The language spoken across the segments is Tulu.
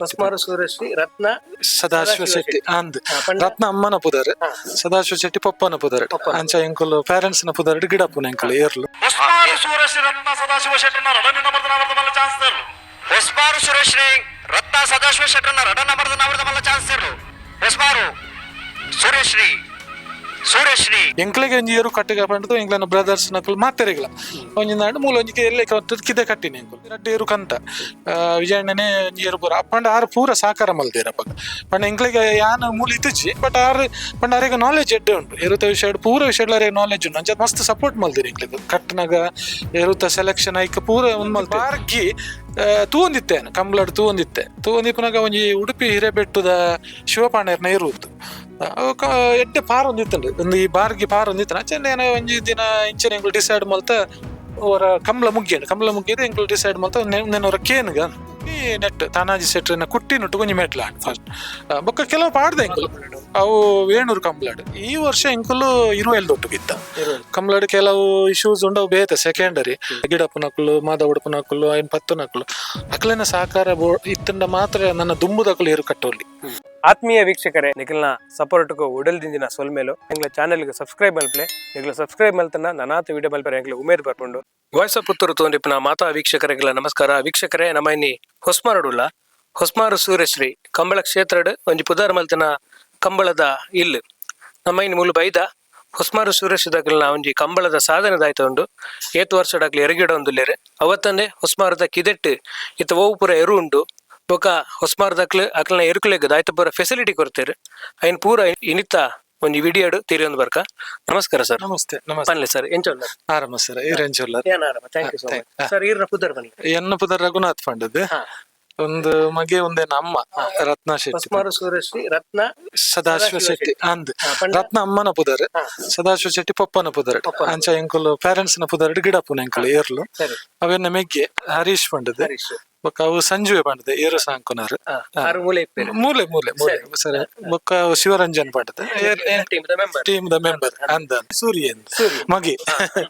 Hosmaru Suryashree Ratna Sadashiva Shetty ಅಂದ್. ಪಂಡ? ರತ್ನ ಅಮ್ಮನ ಪುದರ್, ಸದಾಶಿವ ಶೆಟ್ಟಿ ಪಪ್ಪನ ಪುದರ್. ಅಂಚ ಎಂಕುಲು ಪೇರೆಂಟ್ಸ್ ನ ಪುದರ್ ಗಿಡಪ್ಪುನ ಎಂಕುಲು ಏರ್ಲು. ಹೊಸ್ಮಾರು ಸೂರಶ್ರೀ ರತ್ನ ಸದಾಶಿವ ಶೆಟ್ಟರ್ನ ರಡನ್ ನಂಬರ್ ನವರ್ದ ಚಾನ್ಸ್ ತರ್ಲು. ಹೊಸ್ಮಾರು ಸುರೇಶ್ರೀ ರತ್ನ ಸದಾಶಿವ ಶೆಟ್ಟರ್ನ ರಡ ನಂಬರ್ ನವರ್ದ ಮಲ್ಲ ಚಾನ್ಸ್ ಇರ್ಲು. ಹೊಸ್ಮಾರು ಸೂರ್ಯಶ್ರೀ, ಸೂರ್ಯಶ್ರೀ. ಎಂಕ್ಲೆಗೆ ಒಂಜಿ ಏರು ಕಟ್ಟಿಗೆ ಪಂಡದು ಎಂಕ್ಲೆನ ಬ್ರದರ್ಸ್ ನಕುಲು ಮಾತೆರೆಗ್ಲ ಒಂಜಿ ನಾಡು ಮೂಲ ಒಂಜಿ ಎಲ್ಲೆ ಕಿದೆ ಕಟ್ಟಿನಿ ಎಂಕುಲು ರಡ್ಡ್ ಏರು ಕಂತ. ವಿಜಯಣ್ಣನೇ ಒಂಜಿ ಏರು ಪೂರ ಪಂಡ ಆರು ಪೂರ ಸಾಕಾರ ಮಲ್ದೇರ್ ಅಪಗ. ಪಂಡ ಎಂಕ್ಲೆಗೆ ಯಾನ್ ಮೂಲ ಇತ್ತಿಜಿ, ಬಟ್ ಆರು ಪಂಡ ಅರೆಗ್ ನಾಲೆಜ್ ಎಡ್ಡೆ ಉಂಟು ಏರುತ ವಿಷಯ, ಪೂರ ವಿಷಯ ಅರೆಗ್ ನಾಲೆಜ್ ಉಂಟು. ಅಂಚ ಮಸ್ತ್ ಸಪೋರ್ಟ್ ಮಲ್ದೇರ್ ಎಂಕ್ಲೆಗ್. ಕಟ್ಟನಾಗ ಏರುತ ಸೆಲೆಕ್ಷನ್ ಐಕ್ ಪೂರ ಒಂದ್ ಮಲ್ತೆ ಬಾರ್ಗಿ ತೂವೊಂದಿತ್ತೆ ಯಾನ್, ಕಂಬ್ಳಡ್ ತೂವೊಂದಿತ್ತೆ. ತೂವೊಂದಿಪ್ಪುನಗ ಒಂಜಿ ಉಡುಪಿ ಹಿರೇಬೆಟ್ಟುದ ಶಿವಪಾಣೆರ್ನ ಇರುವುದು ಅವ್ ಎಡ್ಡೆ ಪಾರ್ ಒಂದಿತ್ತುಂಡು, ಒಂದು ಈ ಬಾರ್ಗಿ ಪಾರ್ ಒಂದಿತ್ತು. ಅಂಚನೆ ಏನೋ ಒಂಜಿ ದಿನ ಇಂಚನೆ ಎಂಕುಲು ಡಿಸೈಡ್ ಮಲ್ತ ಅವರ ಕಂಬ್ಳ ಮುಗ್ಗಿಯಂಡು, ಕಂಬ್ಳ ಮುಗ್ಗಿದ ಎಂಕುಲು ಡಿಸೈಡ್ ಮಲ್ತ ನೆನ್ ಅವರ ಕೇನ್ಗ ಈ ನೆಟ್ ತಾನಾಜಿ ಸೆಟ್ರನ್ನ ಕುಟ್ಟಿ ನುಟ್ಟು ಒಂಜಿ ಮೆಟ್ಲ ಫಸ್ಟ್. ಬೊಕ್ಕ ಕೆಲವು ಪಾಡ್ದೆ ಎಂಕುಲು ಅವು ವೇಣೂರು ಕಂಬ್ಳಾಡ್. ಈ ವರ್ಷ ಎಂಕುಲು ಇರುವೆಲ್ ದೊಟ್ಟುಗಿತ್ತ ಕಂಬ್ಳಾಡ್. ಕೆಲವು ಇಶ್ಯೂಸ್ ಉಂಡು, ಅವು ಬೇತೆ ಸೆಕೆಂಡರಿ. ಗಿಡಪ್ಪನಕುಲು, ಮಾದ ಉಡುಪನಕುಲು, ಐನ್ ಪತ್ತುನಕುಲು ಅಕ್ಲೆನ ಸಹಕಾರ ಇತ್ತಂಡ ಮಾತ್ರ ನನ್ನ ದುಂಬುದಕುಲು ಏರು ಕಟ್ಟೋಲಿ. ಆತ್ಮೀಯ ವೀಕ್ಷಕರೇ, ನಿಖಲ್ನ ಸಪೋರ್ಟ್ಗೂ ಉಡಲ್ ದಿಂಜಿನ ಸೊಲ್ಮೇಲು. ಎಂಗ್ಲ ಚಾನೆಲ್ಗೆ ಸಬ್ಸ್ಕ್ರೈಬ್ ಮಲ್ಪ್ಲೆ. ನಿಗ್ಲ ಸಬ್ಸ್ಕ್ರೈಬ್ ಮಲ್ತನ ನನಾತ ವಿಡಿಯೋ ಮಲ್ಪರೆ ಎಂಗ್ಲ ಉಮೇದ್ ಬರ್ಪುಂಡು. ವಾಯ್ಸ್ ಆಫ್ ಪುತ್ತೂರು ತೋಂದಿಪ್ಪುನ ಮಾತಾ ವೀಕ್ಷಕರಿಗೆಲ್ಲ ನಮಸ್ಕಾರ. ವೀಕ್ಷಕರೇ, ನಮ್ಮ ಇನ್ನಿ ಹೊಸ್ಮಾರುಡುಲ್ಲ ಹೊಸ್ಮಾರು ಸೂರ್ಯಶ್ರೀ ಕಂಬಳ ಕ್ಷೇತ್ರಡ್ ಒಂಜಿ ಪುದಾರ್ ಮಲ್ತನ ಕಂಬಳದ ಇಲ್ಲು. ನಮ್ಮ ಇನ್ನು ಮೂಲು ಬೈದ ಹೊಸ್ಮಾರು ಸೂರ್ಯಶ್ರೀ ಒಂಜಿ ಕಂಬಳದ ಸಾಧನೆದಾಯ್ತ ಉಂಡು. ಏತ್ ವರ್ಷಡಾಕ್ಲಿ ಎರಗಿಡ ಒಂದುಲ್ಲೇರು ಅವತ್ತಂದೆ ಹೊಸ್ಮಾರದ ಕಿದೆಟ್ ಇತ್ತ ಓವು ಪೂರ ಎರು ಉಂಡು. ಬೊಕ ಹೊಸ್ಮಾರದಕ್ಲು ಅಕ್ಲನ ಎರುಕುಲೆಗ್ ದಾಯ್ತ ಪೂರ ಫೆಸಿಲಿಟಿ ಕೊರ್ತೆರ್. ಐನ್ ಪೂರ ಇನಿತ ಒಂಜಿ ವಿಡಿಯೋಡ್ ತಿರಿಯೊಂದು ಬರ್ಕ. ನಮಸ್ಕಾರ ಸರ್. ನಮಸ್ತೆ, ನಮಸ್ತೆ. ಪನ್ಲೆ ಸರ್, ಎಂಚ ಉಲ್ಲರ್? ಆರಾಮ ಸರ್, ಈರೆಂಚುಲ್ಲರ್? ಏನ್ ಆರಾಮ, thank you so much sir. ಈರ್ನ ಪುದರ್ ಬನ್ನಿ. ಎನ್ನ ಪುದರ್ ರಘುನಾಥ್ ಪಂಡದ್. ಒಂದು ಮಗೆ, ಒಂದೇ ನಮ್ಮ ರತ್ನ ಶೆಟ್ಟಿ. ಹೊಸ್ಮಾರು ಸೂರ್ಯಶ್ರೀ ರತ್ನ ಸದಾಶಿವ ಶೆಟ್ಟಿ ಅಂದ್. ಪಂಡ? ರತ್ನ ಅಮ್ಮನ ಪುದರ್, ಸದಾಶಿವ ಶೆಟ್ಟಿ ಪಪ್ಪನ ಪುದರ್. ಅಂಚ ಎಂಕುಲು ಪೇರೆಂಟ್ಸ್ ನ ಪುದರ್ ಗಿಡಪ್ಪುನ ಎಂಕುಲು ಏರ್ಲು. ಅವೆನ್ನ ಮೆಗ್ಗೆ ಹರೀಶ್ ಪಂಡದ್. ಹರೀಶ್. ಬೊಕ್ಕ ಅವು ಸಂಜುವೆ ಪಂಡದ್, ಏರು ಸಾಂಕುನಾರ್. ಆರು ಮೂಲೆ ಇಪ್ಪೇರು. ಮೂಲೆ ಮೂಲೆ ಮೂಲೆ ಸರಿ. ಬೊಕ್ಕ ಅವು Shivaranjan ಪಂಡದ್. Team the member. Team the member ಅಂದ. ಸೂರ್ಯ ಮಗಿ.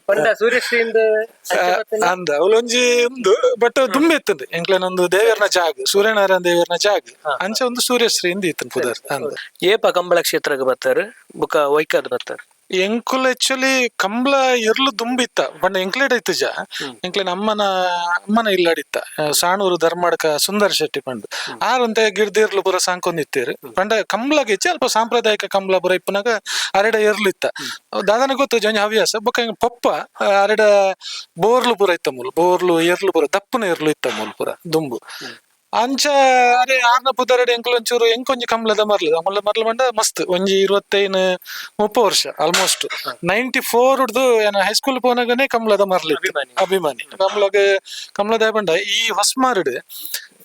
ಪಂಡ ಸೂರ್ಯಶ್ರೀಂದ? ಅಂದ, ಅವಳೊಂಜಿ ಉಂದು, ಬಟ್ ದುಂಬೆ ಇತ್ತಂದು ಎಂಕ್ಲೆನೊಂದು ದೇವೆರ್ನ ಜಾಗ, ಸೂರ್ಯನಾರಾಯಣ ದೇವೆರ್ನ ಜಾಗ. ಅಂಚ ಒಂದು ಸೂರ್ಯಶ್ರೀ ಇಂದ ಇತ್ತನ್ ಪುದರ್ ಅಂದ. ಏಪ ಕಂಬಳ ಕ್ಷೇತ್ರಕ್ಕೆ ಬರ್ತಾರೆ, ಬೊಕ ವೈಕಾದ್ ಬರ್ತಾರೆ? ಎಂಕುಲು ಆಕ್ಚುಲಿ ಕಂಬ್ಲ ಎರ್ಲು ದುಂಬಿತ್ತ. ಪಂಡ ಎಂಕ್ಲೇಡ್ ಇತ್ತಜ, ಎಂಕ್ಲೆ ಅಮ್ಮನ ಅಮ್ಮನ ಇಲ್ಲಾಡಿತ್ತ. ಸಾಣೂರು ಧರ್ಮಡ್ಕ ಸುಂದರ್ ಶೆಟ್ಟಿ ಪಂಡ್ ಆರಂತೆ ಗಿರ್ದಿರ್ಲು ಪೂರ ಸಾಂಕೊಂದಿತ್ತೇರು. ಪಂಡ ಕಂಬ್ಲಗೆ ಹೆಚ್ಚು ಅಲ್ಪ ಸಾಂಪ್ರದಾಯಿಕ ಕಂಬ್ಲ ಪೂರ ಇಪ್ಪನಾಗ ಅರೆಡ ಎರ್ಲು ಇತ್ತ. ದಾದನ ಗೊತ್ತು ಜೊಂಜಿ ಹವ್ಯಾಸ. ಬೊಕ್ಕ ಎಂಕ್ ಪಪ್ಪ ಅರೆಡ ಬೋರ್ಲು ಪೂರ ಇತ್ತ ಮೂಲು, ಬೋರ್ಲು ಎರ್ಲು ಪೂರ ದಪ್ಪನ ಎರ್ಲು ಇತ್ತ ಮೂಲು ಪೂರ ದುಂಬು. ಅಂಚ ಅರೆ ಆರ್ನ ಪುದರಡೆ ಎಂಕುಲು ಒಂಚೂರು ಎಂಕೊಂಜಿ ಕಂಬ್ಲದ ಮರ್ಲು ಕಂಬ್ಲ ಮರ್ಲು ಪಂಡ ಮಸ್ತ್ ಒಂಜಿ 25-30 ವರ್ಷ ಆಲ್ಮೋಸ್ಟ್. 94 ಹಿಡ್ದು ಏನ ಹೈಸ್ಕೂಲ್ ಪೋನಾಗನೆ ಕಂಬ್ಲದ ಮರ್ಲು ಇತ್ತು. ಅಭಿಮಾನಿ. ಅಭಿಮಾನಿ ಕಂಬ್ಲಗ. ಕಂಬ್ಲದ ಪಂಡ ಈ ಹೊಸ್ಮಾರುಡ್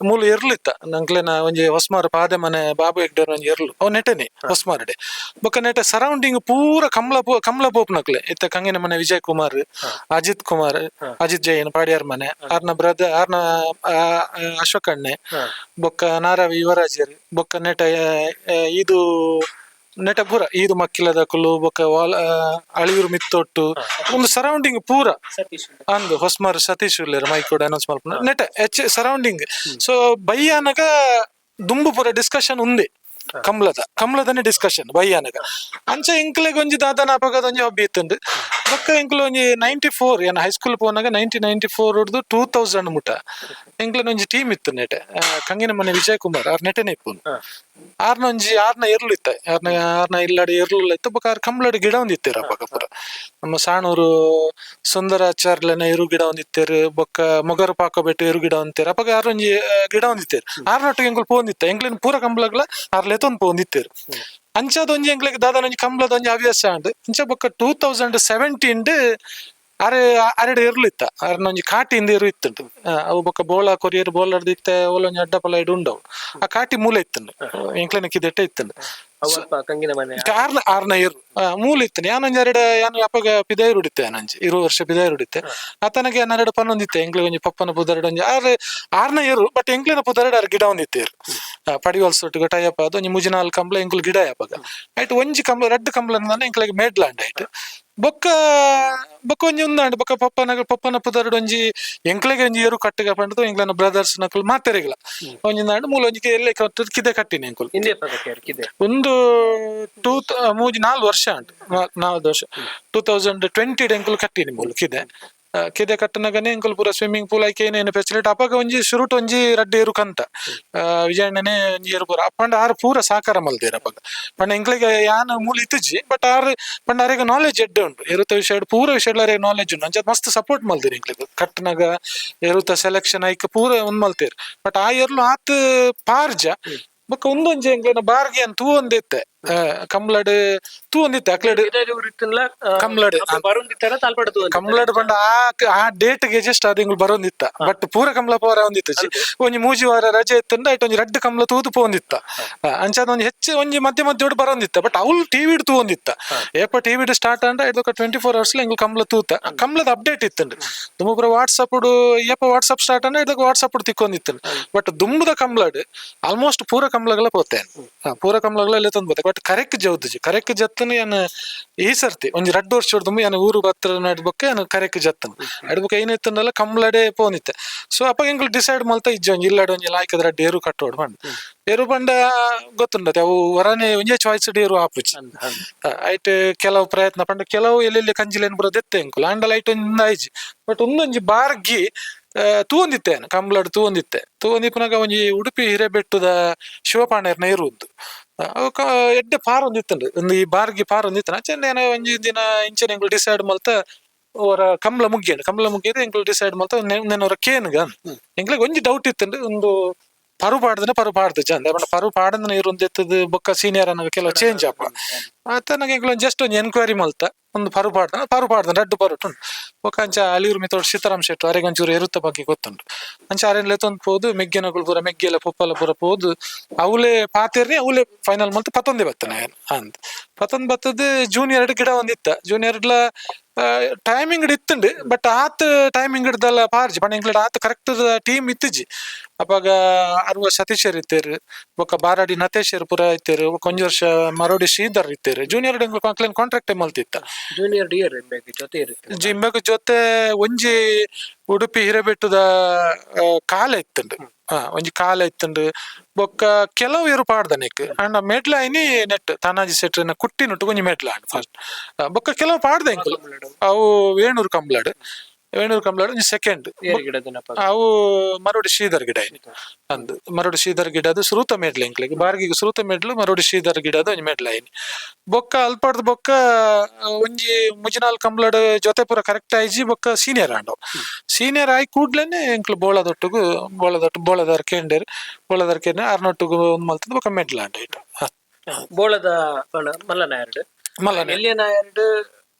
ಮೂಲು ಎರ್ಲು ಇತ್ತ ನಂಕ್ಲೆನ. ಒಂಜಿ ಹೊಸ್ಮಾರು ಪಾದೆ ಮನೆ ಬಾಬು ಹೆಗ್ಡೆರ್ ಒಂಜಿ ಎರ್ಲು, ಅವು ನೆಟನೆ ಹೊಸ್ಮಾರುಡೆ. ಬೊಕ್ಕ ನೆಟ ಸರೌಂಡಿಂಗ್ ಪೂರ ಕಂಬ್ಲ ಕಂಬ್ಲ ಪೋಪ್ನಕ್ಲೆ ಇತ್ತ. ಕಂಗಿನ ಮನೆ ವಿಜಯ್ ಕುಮಾರ್, ಅಜಿತ್ ಕುಮಾರ್, ಅಜಿತ್ ಜೈನ್ ಪಾಡಿಯಾರ್ ಮನೆ ಆರ್ನ ಬ್ರದರ್ ಆರ್ನ ಅಶೋಕಣ್ಣೆ, ಬೊಕ್ಕ ನಾರಾವಿ ಯುವರಾಜರ್, ಬೊಕ್ಕ ನೆಟ ಇದು ನೆಟ ಪೂರ ಈದು ಮಕ್ಕಿಲದಕುಲು, ಬೊಕ್ಕ ವಾಲ್ ಅಳಿಯೂರು ಮಿತ್ತೊಟ್ಟು ಒಂದು ಸರೌಂಡಿಂಗ್ ಪೂರ. ಸತೀಶ್. ಅಂದು ಹೊಸ್ಮಾರು ಸತೀಶ್ ಉಲ್ಲೇರು, ಮೈಕೋಡ್ ಅನೌನ್ಸ್ ಮಲ್ಪುನ. ನೆಟ H surrounding. So ಬಯ್ಯಾನಗ ದುಂಬು ಪೂರ ಡಿಸ್ಕಷನ್ ಉಂದೆ ಕಂಬ್ಲದ, ಕಂಬ್ಲದನೆ ಡಿಸ್ಕಷನ್ ಬಯ್ಯಾನಗ. ಅಂಚ ಎಂಕ್ಲೆಗ್ ಒಂಜಿ ದಾದನ ಅಪಗದ ಒಂಜಿ ಹಾಬಿ ಇತ್ತುಂಡು. ಬೊಕ್ಕ ಎಂಕ್ಲು ಒಂಜಿ 94 ಏನ ಹೈಸ್ಕೂಲ್ ಪೋನಾಗ 1994 ಹಿಡ್ದು 2000 ಮುಟ ಎಂಕ್ಲೆನ ಒಂಜಿ ಟೀಮ್ ಇತ್ತು ನೆಟೆ. ಕಂಗಿನ ಮನೆ ವಿಜಯ್ ಕುಮಾರ್ ಆರ್ ನೆಟೆನೆ ಇಪ್ಪುನು. ಆರ್ನ ಒಂಜಿ ಆರ್ನ ಎರ್ಲು ಇತ್ತ, ಆರ್ನ ಆರ್ನ ಇಲ್ಲಾಡಿ ಎರ್ಲು ಇತ್ತು. ಬೊಕ್ಕ ಆರ್ ಕಂಬ್ಲಡ್ ಗಿಡ ಒಂದಿತ್ತೇರು. ಅಪಗ ಪೂರ ನಮ್ಮ ಸಾಣೂರು ಸುಂದರಾಚಾರ್ಲೆನ ಎರು ಗಿಡ ಒಂದಿತ್ತೇರು. ಬೊಕ್ಕ ಮೊಗರು ಪಾಕಬೆಟ್ಟು ಎರು ಗಿಡ ಒಂದಿತ್ತೇರು. ಅಪಗ ಆರ್ ಒಂಜಿ ಗಿಡ ಒಂದಿತ್ತೇರು. ಆರ್ನೊಟ್ಟಿಗೆ ಎಂಕುಲು ಪೋಂದಿತ್ತ. ಎಂಕ್ಲೆನ ಪೂರ ಕಂಬ್ಲಗ್ಲ ಆರ್ ಲೆತೊಂದು ಪೋಂದಿತ್ತೇರು. ಅಂಚದ ಒಂಜಿ ಎಂಕ್ಲೆಗ್ ದಾದನ ಒಂಜಿ ಕಂಬ್ಲದ ಒಂಜಿ ಹವ್ಯಾಸ ಆಂಡ್. ಅಂಚ ಬೊಕ್ಕ 2017 ಅರೆ ಅರೆಡ್ ಎರ್ಲು ಇತ್ತ. ಅರ್ನ ಒಂಜಿ ಕಾಟಿಂದ ಎರು ಇತ್ತುಂಡು. ಅವು ಬೊಕ್ಕ ಬೋಳ ಕೊರಿಯರ್ ಬೋಲರ್ದು ಇತ್ತೆ ಓಲೊಂಜಿ ಅಡ್ಡ ಪಲ ಇಡು ಉಂಡವು. ಆ ಕಾಟಿ ಮೂಲೆ ಇತ್ತುಂಡು, ಎಂಕ್ಲೆನ ಕಿದೆಟ್ಟೆ ಇತ್ತುಂಡು. ಅವಲ್ಪ ಕಂಗಿನ ಮನೆ. ಆರ್ನ ಆರ್ನ ಎರು ಮೂಲ ಇತ್ತು. ಯಾನೊಂಜಿ ಎರಡ ಯಾನು ಅಪ್ಪಗ ಪಿದಾಯಿ ಉಡಿತ್ತೆ, ಯಾನಂಜಿ 20 ವರ್ಷ ಪಿದಾಯಿ ಉಡಿತ್ತೆ. ಆತನಗೆ ಯಾನ್ ಪನ್ನೊಂದಿತ್ತೆ ಎಂಕ್ಲೆಗ್ ಒಂಜಿ ಪಪ್ಪನ ಪುದರ್ಡ್ ಒಂಜಿ ಆರ್ ಆರ್ನ ಎರು, ಬಟ್ ಎಂಕ್ಲೆನ ಪುದರ್ಡ್ ಆರ್ ಗಿಡ ಒಂದಿತ್ತೇರು. ಪಡಿವಾಲ್ಸ್ ಒಟ್ಟಿಗೆ ಟೈಅಪ್ ಅದು ಒಂಜಿ ಮುಜಿನಾಲ್ ಕಂಬ್ಲ ಎಂಕುಲು ಗಿಡ ಅಪಗ ಆಯ್ತು. ಒಂಜಿ ಕಂಬ್ಲ ರಡ್ಡ್ ಕಂಬ್ಲ ಎಂಕ್ಲೆಗ್ ಮೇಡ್ಲಾಂಡ್ ಆಯ್ತು. ಬೊಕ್ಕ ಬೊಕ್ಕ ಒಂಜಿ ಉಂದಾಂಡ್ ಬೊಕ್ಕ ಪಪ್ಪನ ಪಪ್ಪನ ಪುದರ್ಡ್ ಒಂಜಿ ಎಂಕ್ಲೆಗೆ ಒಂಜಿ ಏರು ಕಟ್ಟುಗ ಪಂಡ್ದು ಎಂಕ್ಲೆನ ಬ್ರದರ್ಸ್ ನಕುಲು ಮಾತೆರೆಗ್ಲ ಒಂಜಿ ನಾಡು ಮೂಲ ಒಂಜಿ ಎಲ್ಲೆ ಕಟ್ಟುದು ಕಿದೆ ಕಟ್ಟಿನಿ ಎಂಕುಲು. ಇಂದೇ ಪದಕ್ಕೆ ಕಿದೆ? ಒಂದು ಟೂ ಮೂಜಿ ನಾಲ್ ವರ್ಷ ಉಂಟು, 4 ವರ್ಷ. 2020 ಎಂಕುಲು ಕಟ್ಟಿನಿ ಮೂಲು ಕಿದೆ. ಕಿದೆ ಕಟ್ಟನಗನೆ ಎಂಕುಲು ಪೂರ ಸ್ವಿಮ್ಮಿಂಗ್ ಪೂಲ್ ಐಕೆ ಏನೇನು ಫೆಸಿಲಿಟಿ. ಅಪಗ ಒಂಜಿ ಶುರುಟ್ ಒಂಜಿ ರಡ್ಡ್ ಏರು ಕಂತ, ವಿಜಯಣ್ಣನೆ ಒಂಜಿ ಏರು ಪೂರ ಅಪ್ಪಂಡ ಆರು ಪೂರ ಸಾಕಾರ ಮಲ್ದೇರ್ ಅಪಗ. ಪಂಡ ಎಂಕ್ಲೆಗೆ ಯಾನ್ ಮೂಲ ಇತ್ತುಜಿ, ಬಟ್ ಆರು ಪಂಡ ಅರೆಗ್ ನಾಲೆಜ್ ಎಡ್ಡೆ ಉಂಟು ಎರುತ ವಿಷಯ, ಪೂರ ವಿಷಯ ಅರೆಗ್ ನಾಲೆಜ್ ಉಂಟು. ಅಂಚ ಮಸ್ತ್ ಸಪೋರ್ಟ್ ಮಲ್ದೇರ್ ಎಂಕ್ಲೆಗ್. ಕಟ್ಟನಾಗ ಎರುತ ಸೆಲೆಕ್ಷನ್ ಐಕ್ ಪೂರ ಒಂದ್ ಮಲ್ತೇರ್. ಬಟ್ ಆ ಎರ್ಲು ಆತ್ ಪಾರ್ಜ. ಬೊಕ್ಕ ಉಂದೊಂಜಿ ಎಂಕ್ಲೆನ ಬಾರ್ಗೆ ಅಂತ ತೂ ಒಂದಿತ್ತೆ, ಕಂಬ್ಲಡ್ ತೂ ಒಂದಿತ್ತೆ ಅಕ್ಲೆಡ್. ಕಂಬ್ಲಡ್. ಕಂಬ್ಲಡ್ ಪಂಡ ಆ ಆ ಡೇಟ್ ಗೆ ಜಸ್ಟ್ ಅದು ಇಂಗ್ಲು ಬರೋಂದಿತ್ತ. ಬಟ್ ಪೂರ ಕಂಬ್ಲ ಪೋರ ಒಂದಿತ್ತು. ಒಂಜಿ ಮೂಜಿ ವಾರ ರಜೆ ಇತ್ತಂಡ ಐಟ್ ಒಂಜಿ ರಡ್ಡ್ ಕಂಬ್ಲ ತೂದು ಪೋಂದಿತ್ತ. ಅಂಚಾದ ಒಂಜಿ ಹೆಚ್ಚು ಒಂಜಿ ಮಧ್ಯ ಮಧ್ಯೊಡು ಬರೋಂದಿತ್ತ. ಬಟ್ ಅವ್ಲು ಟಿವಿಡ್ ತೂವೊಂದಿತ್ತ. ಏಪ ಟಿವಿಡ್ ಸ್ಟಾರ್ಟ್ ಆಂಡ ಐದೊಕ 24 ಅವರ್ಸ್ ಇಂಗ್ಲು ಕಂಬ್ಲ ತೂತ, ಕಂಬ್ಲದ ಅಪ್ಡೇಟ್ ಇತ್ತಂಡ್. ದುಂಬು ವಾಟ್ಸಪ್ ಏಪ ವಾಟ್ಸಪ್ ಸ್ಟಾರ್ಟ್ ಆಂಡ ಇದಕ್ಕೆ ವಾಟ್ಸಪ್ ತಿಕ್ಕೊಂದಿತ್ತು. ಬಟ್ ದುಂಬುದ ಕಂಬ್ಲಡ್ ಆಲ್ಮೋಸ್ಟ್ ಪೂರ ಕಂಬ್ಲಗಳ ಪೋತೆ, ಪೂರ ಕಂಬ್ಲಗಳ ಎಲ್ಲ ತಂದು ಪೋತೆ. ಬಟ್ ಕರೆಕ್ಟ್ ಜೌದುಜಿ. ಕರೆಕ್ಟ್ ಜತ್ತನ ಯಾನ್ ಈ ಸರ್ತಿ ಒಂಜಿ ರಡ್ಡ್ ವರ್ಷ ದುಂಬು ಯಾನ್ ಊರು ಬತ್ರ ನಡ್ಬೊಕ್ಕ ಯಾನ್ ಕರೆಕ್ಟ್ ಜತ್ತನ ನಡ್ಬೊಕ್ಕ ಏನಿತ್ತಂದಲ್ಲ ಕಂಬ್ಲಡೆ ಪೋನಿತ್ತೆ. ಸೊ ಅಪ್ಪ ಎಂಕುಲು ಡಿಸೈಡ್ ಮಲ್ತ ಇಜ್ಜಿ, ಒಂಜಿ ಇಲ್ಲಡ್ ಒಂಜಿ ಲಾಯ್ಕದ ರಡ್ಡ್ ಏರು ಕಟ್ಟೋಡು ಪಂಡ. ಏರು ಪಂಡ ಗೊತ್ತುಂಡತೆ, ಅವು ಹೊರನೆ ಒಂಜೇ ಚಾಯ್ಸ್ ಏರು ಆಪುಜಿ. ಐಟ್ ಕೆಲವು ಪ್ರಯತ್ನ ಪಂಡ ಕೆಲವು ಎಲ್ಲೆಲ್ಲಿ ಕಂಜಿಲೇನ್ ಪೂರ ದೆತ್ತೆ ಎಂಕುಲು. ಆಂಡಲ ಐಟ್ ಒಂಜಿ ಆಯ್ಜಿ. ಬಟ್ ಒಂದೊಂಜಿ ಬಾರ್ಗಿ ತೂವೊಂದಿತ್ತೆ ಯಾನ್ ಕಂಬ್ಲಡ್ ತೂವೊಂದಿತ್ತೆ. ತೂವೊಂದಿಪ್ಪುನಗ ಒಂಜಿ ಉಡುಪಿ ಹಿರೇಬೆಟ್ಟುದ ಶಿವಪಾಣೆರ್ನ ಇರುವುದು ಅವು ಎಡ್ಡೆ ಪಾರ್ ಒಂದಿತ್ತುಂಡು, ಒಂದು ಈ ಬಾರ್ಗಿ ಪಾರ್ ಒಂದಿತ್ತು. ಅಂಚನೆ ಯಾನ್ ಒಂಜಿ ದಿನ ಇಂಚನೆ ಎಂಕುಲು ಡಿಸೈಡ್ ಮಲ್ತ ಅವರ ಕಂಬ್ಲ ಮುಗ್ಗಿಯಂಡು. ಕಂಬ್ಲ ಮುಗ್ಗಿಯದು ಎಂಕುಲು ಡಿಸೈಡ್ ಮಲ್ತ ನೆನ್ ಅವರ ಕೇನ್ಗ. ಎಂಕ್ಲೆಗ್ ಒಂಜಿ ಡೌಟ್ ಇತ್ತುಂಡು, ಒಂದು ಪರು ಪಾಡ್ದನೆ ಪರು ಪಾಡ್ದು ಚಂದ ಪಂಡ ಪರು ಪಾಡಂದನೆ ಇರು ಒಂದೆತ್ತದು. ಬೊಕ್ಕ ಸೀನಿಯರ್ ಅನ್ನಗ ಕೆಲವು ಚೇಂಜ್ ಆಪ ಆತನಗ ಎಂಕುಲು ಜಸ್ಟ್ ಒಂಜಿ ಎನ್ಕ್ವೈರಿ ಮಲ್ತ, ಒಂದು ಪರು ಪಾಡ್ದನ ಪರು ಪಾಡ್ದನ ರಡ್ಡು ಪರುಟುಂಡು. ಬೊಕ್ಕ ಅಂಚ ಅಲಿಯೂರು ಮಿತೋಡ್ ಸೀತಾರಾಮ್ ಶೆಟ್ರು ಅರೆಗ್ ಒಂಚೂರು ಎರುತ್ತ ಬಗ್ಗೆ ಗೊತ್ತುಂಡು. ಅಂಚ ಅರೆನ್ ಲೆತ್ತೊಂದು ಪೋದು ಮೆಗ್ಗೆನಗುಳು ಪೂರ ಮೆಗ್ಗೆಲ ಪೊಪ್ಪಲ ಪೂರ ಪೋದು ಅವಲೇ ಪಾತೆರ್ನಿ, ಅವಲೇ ಫೈನಲ್ ಮಲ್ತ ಪತ್ತೊಂದೇ ಬತ್ತನ ಅಂದ್. ಪತ್ತೊಂದು ಬತ್ತದ ಜೂನಿಯರ್ ಗಿಡ ಒಂದಿತ್ತ. ಜೂನಿಯರ್ ಟೈಮಿಂಗ್ ಇತ್ತುಂಡು, ಬಟ್ ಆತ್ ಟೈಮಿಂಗ್ ಹಿಡ್ದಲ್ಲ ಪಾರ್ಜಿ. ಪಂಡ ಎಂಕ್ಲೆಡ್ ಆತ್ ಕರೆಕ್ಟ್ ಟೀಮ್ ಇತ್ತಿಜಿ ಅಪಗ. ಅರ್ವ ಸತೀಶರ್ ಇತ್ತೇರು, ಬೊಕ್ಕ ಬಾರಾಡಿ ನತೇಶರ್ ಪೂರ ಇತ್ತೇರು, ಬೊಕ್ಕ ಒಂಜಿ ವರ್ಷ ಮರೋಡಿ ಶ್ರೀಧರ್ ಇತ್ತೇರು. ಜೂನಿಯರ್ ಎಂಕ್ಲೆನ್ ಕಾಂಟ್ರಾಕ್ಟ್ ಮಲ್ತಿತ್ತ. ಜೂನಿಯರ್ ಡಿಯರ್ ಜೊತೆ ಇರುತ್ತೆ? ಜಿಂಬಗ್ ಜೊತೆ ಒಂಜಿ ಉಡುಪಿ ಹಿರೇಬೆಟ್ಟದ ಕಾಲ ಇತ್ತುಂಡು. ಒಂಜಿ ಕಾಲ ಇತ್ತುಂಡು. ಬೊಕ್ಕ ಕೆಲವು ಏರು ಪಾಡ್ದನೆಕ್ ಅಂಡ ಮೆಡ್ಲ ಐನಿ ನೆಟ್ ತಾನಾಜಿ ಸೆಟ್ರನ ಕುಟ್ಟಿ ನುಟ್ಟು ಒಂಜಿ ಮೆಡ್ಲ ಆಂಡ್ ಫಸ್ಟ್. ಬೊಕ್ಕ ಕೆಲವು ಪಾಡ್ದ ಎಂಕುಲು. ಅವು ವೇಣೂರು ಕಂಬ್ಲಾಡ್, ವೇಣೂರು ಕಂಬ್ಲಾಡ್ ಒಂಜಿ ಸೆಕೆಂಡ್. ಏರ್ ಗಿಡದನಪ್ಪ? ಅವು ಮರೋಡಿ ಶ್ರೀಧರ್ ಗಿಡ ಐನಿ ಅಂದ್. ಮರೋಡಿ ಶ್ರೀಧರ್ ಗಿಡದ ಸುರುತ ಮೆಡ್ಲ ಎಂಕ್ಲೆಗ್. ಬಾರ್ಗಿಗ್ ಸುರುತ ಮೆಡ್ಲು ಮರೋಡಿ ಶ್ರೀಧರ್ ಗಿಡದ ಒಂಜಿ ಮೆಡ್ಲ ಐನಿ. ಬೊಕ್ಕ ಅಲ್ಪಡ್ದ್ ಬೊಕ್ಕ ಒಂಜಿ ಮುಜಿನಾಲ್ ಕಂಬ್ಲಡ್ ಜೊತೆ ಪೂರ ಕರೆಕ್ಟ್ ಆಯ್ಜಿ. ಬೊಕ್ಕ ಸೀನಿಯರ್ ಆಂಡವ್. ಸೀನಿಯರ್ ಆಯಿ ಕೂಡ್ಲೇನೆ ಎಂಕ್ಲು ಬೋಳದೊಟ್ಟುಗು ಬೋಳದೊಟ್ಟು ಬೋಳದಾರ್ ಕೇಂಡೇರ್, ಬೋಳದಾರ್ ಕೇಂದ್ರ ಆರ್ನೊಟ್ಟುಗು ಒಂದ್ ಮಲ್ತದ. ಬೊಕ್ಕ ಮೆಡ್ಲ ಆಂಡ ಇಟ್ಟು. ಬೋಳದ ಮಲ್ಲನ ಎರಡು ಮಲ್ಲನ. ಎಲ್ಲಿಯ ನಾಯರ್ಡ್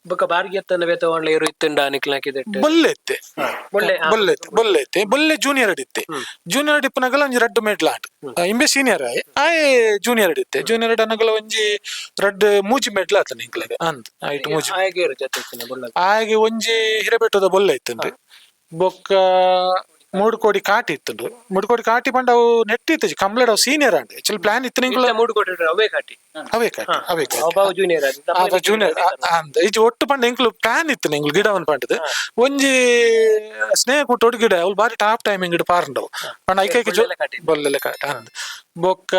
ಬೊಕ್ಕ ಬಾರ್ಗಿ ಅತ್ತನ ಬೇತವಾಣ್ಲ ಏರು ಇತ್ತುಂಡ ನಿಕ್ಲಾಕಿದೆಟ್ಟು? ಬೊಲ್ಲೆ ಇತ್ತೆ. ಬೊಳ್ಳೆ. ಬೊಲ್ಲೆ ಇತ್ತೆ, ಬೊಲ್ಲೆ ಇತ್ತೆ. ಬೊಲ್ಲೆ ಜೂನಿಯರ್ ಇತ್ತೆ. ಜೂನಿಯರ್ ಇಪ್ಪನಗಲ ಒಂಜಿ ರಡ್ಡ್ ಮೆಡ್ಲ ಆಂಡ್. ಇಂಬೆ ಸೀನಿಯರ್ ಆಯ್ ಆಯೆ ಜೂನಿಯರ್ ಇತ್ತೆ. ಜೂನಿಯರ್ ಅನಗಲ ಒಂಜಿ ರಡ್ಡ್ ಮೂಜಿ ಮೆಡ್ಲ ಆತನ ಎಂಕ್ಲೆಗ್ ಅಂದ್ ಐಟ್ ಮೂಜಿ. ಆಯಗೆ ಏರು ಜೊತೆ ಇತ್ತಿನ ಬೊಳ್ಳದ? ಆಯೆ ಒಂಜಿ ಹಿರೇಬೆಟ್ಟದ ಬೊಲ್ಲೆ ಇತ್ತುಂಡು. ಬೊಕ್ಕ ಮೂಡುಕೋಡಿ ಕಾಟಿ ಇತ್ತುಂಡು. ಮೂಡುಕೋಡಿ ಕಾಟಿ ಪಂಡ ಅವು ನೆಟ್ ಇತ್ತು ಕಂಪ್ಲೀಟ್. ಅವು senior and actually plan ಇತ್ತು ನಿಂಕುಲ. ಮೂಡುಕೋಟೆ ಅವೇ ಕಾಟಿ? ಅವೇ ಕಾಟಿ, ಅವೇ ಕಾಟಿ. ಅವ ಜೂನಿಯರ್. ಅವ ಜೂನಿಯರ್ ಅಂದ್. ಇಜಿ ಒಟ್ಟು ಪಂಡ ಎಂಕ್ಲು ಪ್ಲಾನ್ ಇತ್ತು ಎಂಕ್ಲು ಗಿಡವನ್ ಪಂಡದು. ಒಂಜಿ ಸ್ನೇಹ ಕೂಟೋಡು ಗಿಡ ಅವ್ಲು ಬಾರಿ ಟಾಪ್ ಟೈಮಿಂಗ್ ಇಡು ಪಾರಂಡವು. ಪಂಡ ಐಕೈಕ ಜೊ ಬೊಳ್ಳೆಲೆ ಕಾಟಿ. ಬೊಲ್ಲೆಲೆ ಕಾಟಿ ಅಂದ್. ಬೊಕ್ಕ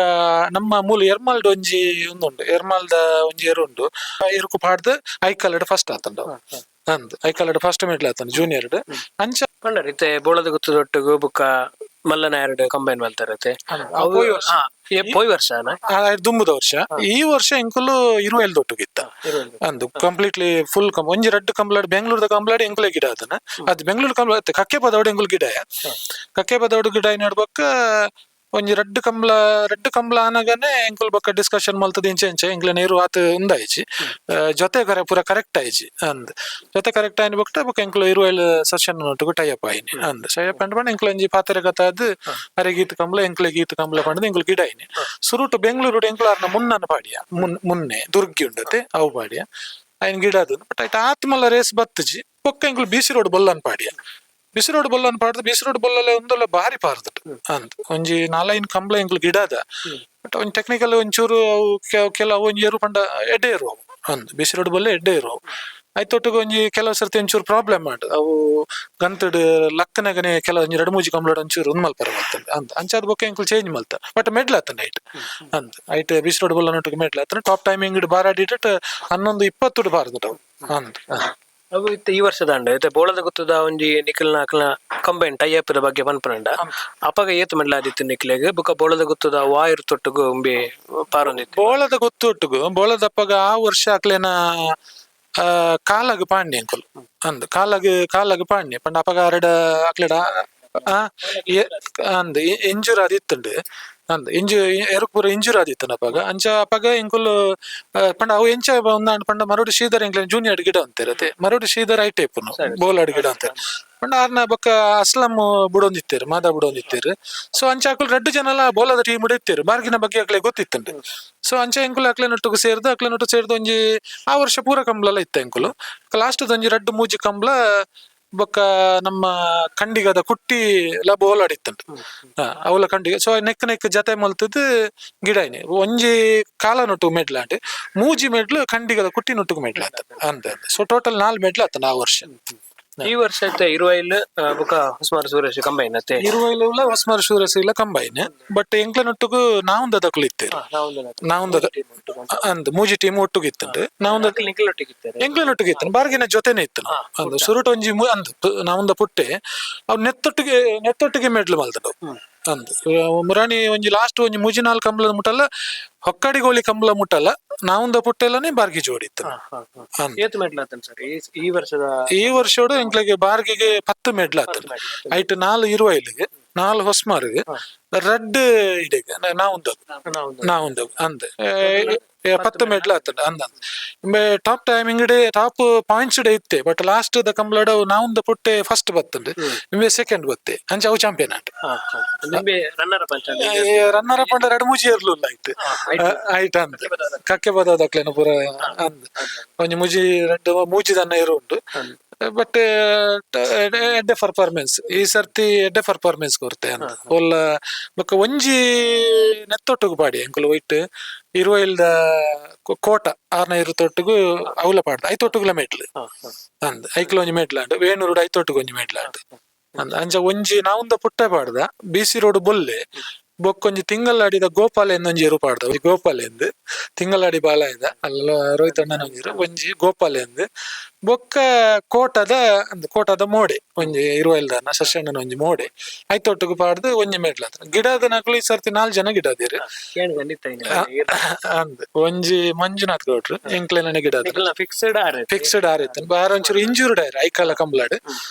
ನಮ್ಮ ಮೂಲ ಎರ್ಮಾಲ್ಡ್ ಒಂಜಿ ಉಂದುಂಡು. ಎರ್ಮಾಲ್ದ ಒಂಜಿ ಎರು ಉಂಡು. ಎರುಕು ಪಾಡ್ದು ಐಕಲ್ಡ್ ಫಸ್ಟ್ ಆತಂಡು ಅಂದ್. ಐಕಲ್ಡ್ ಫಸ್ಟ್ ಮೆಡ್ಲ್ ಆತಂಡು ಜೂನಿಯರ್ ಅಂಚ. ಪಂಡರ್ ಇತ್ತೆ ಬೋಳದ ಗುತ್ತದೊಟ್ಟುಗು ಬೊಕ್ಕ ಮಲ್ಲನ ಎರಡು ಕಂಬೈನ್ ಮಲ್ತಾರತೆ. ಅವು ಪೋಯಿ ವರ್ಷ. ಪೋಯ್ ವರ್ಷನ? ದುಂಬುದ ವರ್ಷ. ಈ ವರ್ಷ ಎಂಕುಲು ಇರುವೆಲ್ ದೊಟ್ಟುಗಿತ್ತ ಅಂದು. ಕಂಪ್ಲೀಟ್ಲಿ ಫುಲ್ ಒಂಜಿ ರಡ್ಡ್ ಕಂಪ್ಲೇಟ್ ಬೆಂಗಳೂರದ ಕಂಪ್ಲೇಟ್ ಎಂಕುಲೆ ಗಿಡ ಅದನ್ನ. ಅದು ಬೆಂಗಳೂರು ಕಂಪ್ಲೇಟ್ ಕಕ್ಕೆ ಪದವಡು ಎಂಕುಲು ಗಿಡ. ಕಕ್ಕೆ ಪದವಡು ಗಿಡ ನಡ್ಬಕ್ಕ ಒಂಜಿ ರಡ್ಡ್ ಕಂಬ್ಲ, ರಡ್ಡ್ ಕಂಬ್ಲ ಆನಗನೆ ಎಂಕುಲು ಬೊಕ್ಕ ಡಿಸ್ಕಷನ್ ಮಲ್ತದ. ಇಂಚೆ ಇಂಚೆ ಎಂಕ್ಲೆ ನೀರು ಆತ ಉಂದಾಯ್ಚಿ, ಜೊತೆ ಕರೆ ಪೂರ ಕರೆಕ್ಟ್ ಆಯ್ಚಿ ಅಂದ್. ಜೊತೆ ಕರೆಕ್ಟ್ ಆಯ್ನ ಬೊಕ್ಕ ಬೊಕ್ಕ ಎಂಕುಲು ಇರುವೆಲ್ ಸೆಷನ್ ಒಟ್ಟುಗು ಟೈ ಅಪ್ ಆಯ್ನಿ ಅಂದ್. ಟೈ ಅಪ್ ಅಂಡ್ ಎಂಕುಲು ಒಂಜಿ ಪಾತೆರ ಕಥ ಅದು ಅರೆ ಗೀತ ಕಂಬ್ಲ ಎಂಕ್ಲೆ ಗೀತ ಕಂಬ್ಲ ಪಂಡದು ಎಂಕುಲು ಗಿಡ ಆಯ್ನಿ. ಸುರುಟು ಬೆಂಗಳೂರು ಎಂಕುಲು ಅರ್ನ ಮುನ್ನನ ಪಾಡಿಯ ಮುನ್ನೆ ದುರ್ಗಿ ಉಂಡತೆ ಅವು ಪಾಡಿಯ ಐನ್ ಗಿಡ ಅದು. ಬಟ್ ಐಟ್ ಆತ್ಮಲ್ಲ ರೇಸ್ ಬತ್ತಜಿ. ಬೊಕ್ಕ ಎಂಕುಲು ಬಿಸಿ ರೋಡ್ ಬೊಲ್ಲನ್ ಪಾಡಿಯ. ಬಿಸಿ ರೋಡ್ ಬೊಲ್ಲನ್ ಪಾಡ್ದು ಬಿಸಿ ರೋಡ್ ಬೊಲ್ಲಲೆ ಒಂದೊಲ್ಲ ಬಾರಿ ಪಾರ್ದು ಅಂದ್. ಒಂಜಿ ನಾಲೈನ್ ಕಂಬ್ಲ ಎಂಕುಲು ಗಿಡ ಅದ. ಬಟ್ ಒಂಜಿ ಟೆಕ್ನಿಕಲ್ ಒಂಚೂರು ಅವು ಕೆಲವು ಒಂಜಿ ಏರು ಪಂಡ ಎಡ್ಡೆ ಇರುವ ಅವು ಅಂದ್. ಬಿಸಿ ರೋಡ್ ಬೊಲ್ಲೆ ಎಡ್ಡೆ ಇರುವ ಅವು. ಐತೊಟ್ಟಿಗೆ ಒಂಜಿ ಕೆಲವು ಸರ್ತಿ ಒಂಚೂರು ಪ್ರಾಬ್ಲಮ್ ಮಾಡು ಅವು ಗಂತಡ್ ಲಕ್ಕನಗನೆ ಕೆಲವು ಒಂಜಿ ರಡ್ಡ್ ಮೂಜಿ ಕಂಬ್ಲಡ್ ಒಂಚೂರು ಉಂದ್ ಮಲ್ಪರ ಬರ್ತಂಡ್ ಅಂದ್. ಅಂಚಾದ್ ಬೊಕ್ಕ ಎಂಕುಲು ಚೇಂಜ್ ಮಲ್ತ, ಬಟ್ ಮೆಡ್ಲ್ ಆತಂಡ್ ಐಟ್ ಅಂದ್. ಐಟ್ ಬಿಸಿ ರೋಡ್ ಬೊಲ್ಲ ಮೆಡ್ಲ್ ಆತಂಡ್. ಟಾಪ್ ಟೈಮಿಂಗ್ ಬಾರಾಡಿಟ್ 11:20 ಬಾರದು ಅವು ಅಂದ್. ಅವು ಇತ್ತೆ ಈ ವರ್ಷದ ಅಂಡ ಇತ್ತೆ ಬೋಳದ ಗುತ್ತದ ಒಂಜಿ ನಿಖಲ್ನ ಅಕ್ಲ್ನ combine tie up ದ ಬಗ್ಗೆ ಪನ್ಪುನಂಡ ಅಪಗ ಏತ್ ಮೆಡ್ಲ್ ಆದಿತ್ತು ನಿಕ್ಲೆಗ್? ಬೊಕ್ಕ ಬೋಳದ ಗುತ್ತದ ವಾಯಿರ್ ತೊಟ್ಟುಗು ಉಂಬೆ ಪಾರೊಂದಿತ್ತು? ಬೋಳದ ಗೊತ್ತೊಟ್ಟುಗು ಬೋಳದಪ್ಪಗ ಆ ವರ್ಷ ಅಕ್ಲೆನ ಕಾಲಗ್ ಪಾಂಡೆ ಅಂಕುಲು ಅಂದ್. ಕಾಲಗ್ ಕಾಲಗ್ ಪಾಂಡೆ ಪಂಡ ಅಪಗ ಅರಡ ಅಕ್ಲೆಡ ಆ ಅಂದ್ ಇಂಜುರ್ ಆದಿತ್ತುಂಡು ಅಂದ್. ಎರುಕ್ ಪೂರ ಇಂಜುರ್ ಆದಿತ್ತುಂಡು ಅಪಗ. ಅಂಚ ಅಪಗ ಎಂಕುಲು ಪಂಡ ಅವು ಎಂಚ ಒಂದಾಂಡ್ ಪಂಡ ಮರೋಡಿ ಶ್ರೀಧರ್ ಎಂಕ್ಲೆನ ಜೂನಿಯರ್ ಗಿಡ ಅಂತಾರೆ ಅತೆ. ಮರೋಡಿ ಶ್ರೀಧರ್ ಐಟೆ ಇಪ್ಪುನು ಬೋಲಾಡ್ ಗಿಡ ಅಂತಾರೆ ಪಂಡ ಆರ್ನ. ಬೊಕ್ಕ ಅಸ್ಲಂ ಬುಡೊಂದಿತ್ತೆರ್, ಮಾದ ಬುಡೊಂದಿತ್ತೆರ್. ಸೊ ಅಂಚ ಅಕುಲು ರಡ್ಡ್ ಜನಲ ಬೋಲದ ಟೀಮ್ ಇತ್ತೆರ್. ಬಾರ್ಗಿನ ಬಗ್ಗೆ ಅಕ್ಲೆ ಗೊತ್ತಿತ್ತುಂಡು. ಸೊ ಅಂಚ ಎಂಕುಲು ಅಕ್ಲೆನೊಟ್ಟುಗು ಸೇರ್ದು, ಅಕ್ಲೆನೊಟ್ಟು ಸೇರ್ದು ಒಂಜಿ ಆ ವರ್ಷ ಪೂರ ಕಂಬ್ಲಲ ಇತ್ತ ಎಂಕುಲು. ಲಾಸ್ಟ್ ಒಂಜಿ ರಡ್ಡ್ ಮೂಜಿ ಕಂಬ್ಲ ಬೊಕ್ಕ ನಮ್ಮ ಖಂಡಿಗದ ಕುಟ್ಟಿ ಲ ಬೋಲಾಡಿತ್ತುಂಡು. ಅವಲ ಖಂಡಿಗ. ಸೊ ನೆಕ್ ನೆಕ್ ಜತೆ ಮಲ್ತದ್ ಗಿಡಾಯಿನಿ. ಒಂಜಿ ಕಾಲ ನೊಟ್ಟು ಮೆಡ್ಲಾಂಡ್, ಮೂಜಿ ಮೆಡ್ಲು ಖಂಡಿಗದ ಕುಟ್ಟಿ ನೊಟ್ಟುಗು ಮೆಡ್ಲಾತ ಅಂದ. ಸೊ ಟೋಟಲ್ ನಾಲ್ ಮೆಡ್ಲು ಆತನ ಆ ವರ್ಷ. ಈ ವರ್ಷ ಇತ್ತೆ ಇರುವೈಲ್ ಬೊಕ್ಕ ಹೊಸ್ಮಾರ್ ಸುರೇಶ್ ಕಂಬೈನ್ ಅತ್ತೆ? ಇರುವೈಲ ಹೊಸ್ಮಾರ್ ಶೂರಸ್ ಇಲ್ಲ ಕಂಬೈನ್, ಬಟ್ ಎಂಕ್ಲ ನೊಟ್ಟುಗು ನಾವುಂದದಕುಲು ಇತ್ತೇರು. ನಾವುಂದದ ಅಂದ್ ಮೂಜಿ ಟೀಮ್ ಒಟ್ಟುಗು ಇತ್ತುಂಡು. ನಾವುಂದ ಎಂಕ್ಲೆನೊಟ್ಟಿಗೆ ಇತ್ತು, ಬಾರ್ಗಿನ ಜೊತೆನೆ ಇತ್ತು ನಾವು. ಅಂದ್ ಸುರುಟ್ ಒಂಜಿ ಅಂದ್ ನಾವುಂದ ಪುಟ್ಟೆ ಅವ್ ನೆತ್ತೊಟ್ಟಿಗೆ ನೆತ್ತೊಟ್ಟಿಗೆ ಮೆಡ್ಲು ಮಲ್ತಡು ಅಂದ್. ಮುರಾಣಿ ಒಂಜಿ ಲಾಸ್ಟ್ ಒಂಜಿ ಮೂಜಿ ನಾಲ್ ಕಂಬ್ಲದ ಮುಟ್ಟಲ್ಲ, ಹೊಕ್ಕಡಿ ಗೋಲಿ ಕಂಬ್ಲ ಮುಟ್ಟಲ್ಲ, ನಾವುಂದ ಪುಟ್ಟೆಲ್ಲನೇ ಬಾರ್ಗಿ ಜೋಡಿ ಇತ್ತು ಅಂದ್. ಏತ್ ಮೆಡ್ಲ್ ಆತನ್ ಸರ್ ಈ ವರ್ಷದ? ಈ ವರ್ಷೋಡು ಎಂಕ್ಲೆಗೆ ಬಾರ್ಗಿಗೆ 10 ಮೆಡ್ಲು ಆತನ. ಐಟ್ ನಾಲ್ ಇರುವೈಲಿಗೆ, ನಾಲ್ ಹೊಸ್ಮಾರಿಗೆ, ರಡ್ಡ್ ಇಡೆಗೆ ನಾವುಂದಗ್ ನಾವುಂದಗ್ ಅಂದ್. 10 ಮೆಡ್ಲು ಆತನ ಅಂದ. ಟಾಪ್ ಟೈಮಿಂಗ್ ಡೆ ಟಾಪ್ ಪಾಯಿಂಟ್ಸ್ ಡೆ ಇತ್ತೆ. ಬಟ್ ಲಾಸ್ಟ್ ದ ಕಂಬ್ಲಡ್ ನಾವುಂದ ಪುಟ್ಟೆ ಫಸ್ಟ್ ಬತ್ತಂಡ್, ನಿಂಬೆ ಸೆಕೆಂಡ್ ಬತ್ತೆ. ಅಂಚ ಅವು ಚಾಂಪಿಯನ್ ಆಟ. ನಿಂಬೆ ರನ್ನರ್ ಅಪ್? ರನ್ನರ್ ಪಂಡ ರಡ್ಡ್ ಮೂಜಿ ಏರ್ಲು ಐಟ್ ಐಟ್ ಅಂದ್. ಕಕ್ಕೆ ಬದೋದಕ್ಲೆನ ಪೂರ ಅಂದ್. ಒಂಜಿ ಮೂಜಿ ರಡ್ಡ್ ಮೂಜಿ ದನ್ನ ಏರು ಉಂಡು. ಬಟ್ ಎಡ್ಡೆ ಪರ್ಫಾರ್ಮೆನ್ಸ್ ಈ ಸರ್ತಿ, ಎಡ್ಡೆ ಪರ್ಫಾರ್ಮೆನ್ಸ್ ಕೊರ್ತೆ ಅಂತ ಒಲ್ಲ. ಬೊಕ್ಕ ಒಂಜಿ ನೆತ್ತೊಟ್ಟುಗು ಪಾಡಿ ಎಂಕುಲು ಒಯ್ಟ್ ಇರುವೈಲ್ದ ಕೋಟ ಆರ್ನ ಇರು ತೊಟ್ಟುಗು ಅವಲ ಪಾಡ್ದ. ಐತೊಟ್ಟುಗುಲ ಮೆಟ್ಲು ಅಂದ್. ಐಕ್ಲ ಒಂಜಿ ಮೆಟ್ಲಾಂಡ್, ವೇಣೂರುಡು ಐತೊಟ್ಟುಗು ಒಂಜಿ ಮೆಟ್ಲಾಂಡ್ ಅಂದ್. ಅಂಚ ಒಂಜಿ ನಾವುಂದ ಪುಟ್ಟ ಪಾಡ್ದ, ಬಿ ಸಿ ರೋಡ್ ಬೊಲ್ಲೆ. ಬೊಕ್ಕೊಂಜಿ ತಿಂಗಳಾಡಿದ ಗೋಪಾಲ ಎಂದೊಂಜಿ ಎರು ಪಾಡ್ದ. ಒಂಜಿ ಗೋಪಾಲ ಎಂದು ತಿಂಗಳಾಡಿ ಬಾಲ ಇದ ಅಲ್ಲ ರೋಹಿತ್ ಅಣ್ಣನ ಒಂಜಿ ಒಂಜಿ ಗೋಪಾಲ ಎಂದು. ಬೊಕ್ಕ ಕೋಟದ ಅಂದ್, ಕೋಟದ ಮೋಡೆ ಒಂಜಿ ಇರುವೈಲ್ದಾನ ಶಶಣ್ಣನ ಒಂಜಿ ಮೋಡೆ ಐತೊಟ್ಟುಗು ಪಾಡ್ದು ಒಂಜಿ ಮೆಡ್ಲ. ಗಿಡದ ನಕಲು ಈ ಸರ್ತಿ ನಾಲ್ ಜನ ಗಿಡ ಅದಿರು ಅಂದ್. ಒಂಜಿ ಮಂಜುನಾಥ್ ಗೌಡ್ರು ಎಂಕ್ಲೆನ ಗಿಡ. Fixed R? Fixed R ಇತ್ತು. ಬಾರ ಒಂಚೂರು ಇಂಜೂರ್ಡ್ ಆಯ್ರು ಐಕಾಲ ಕಂಬ್ಲಾಡ್.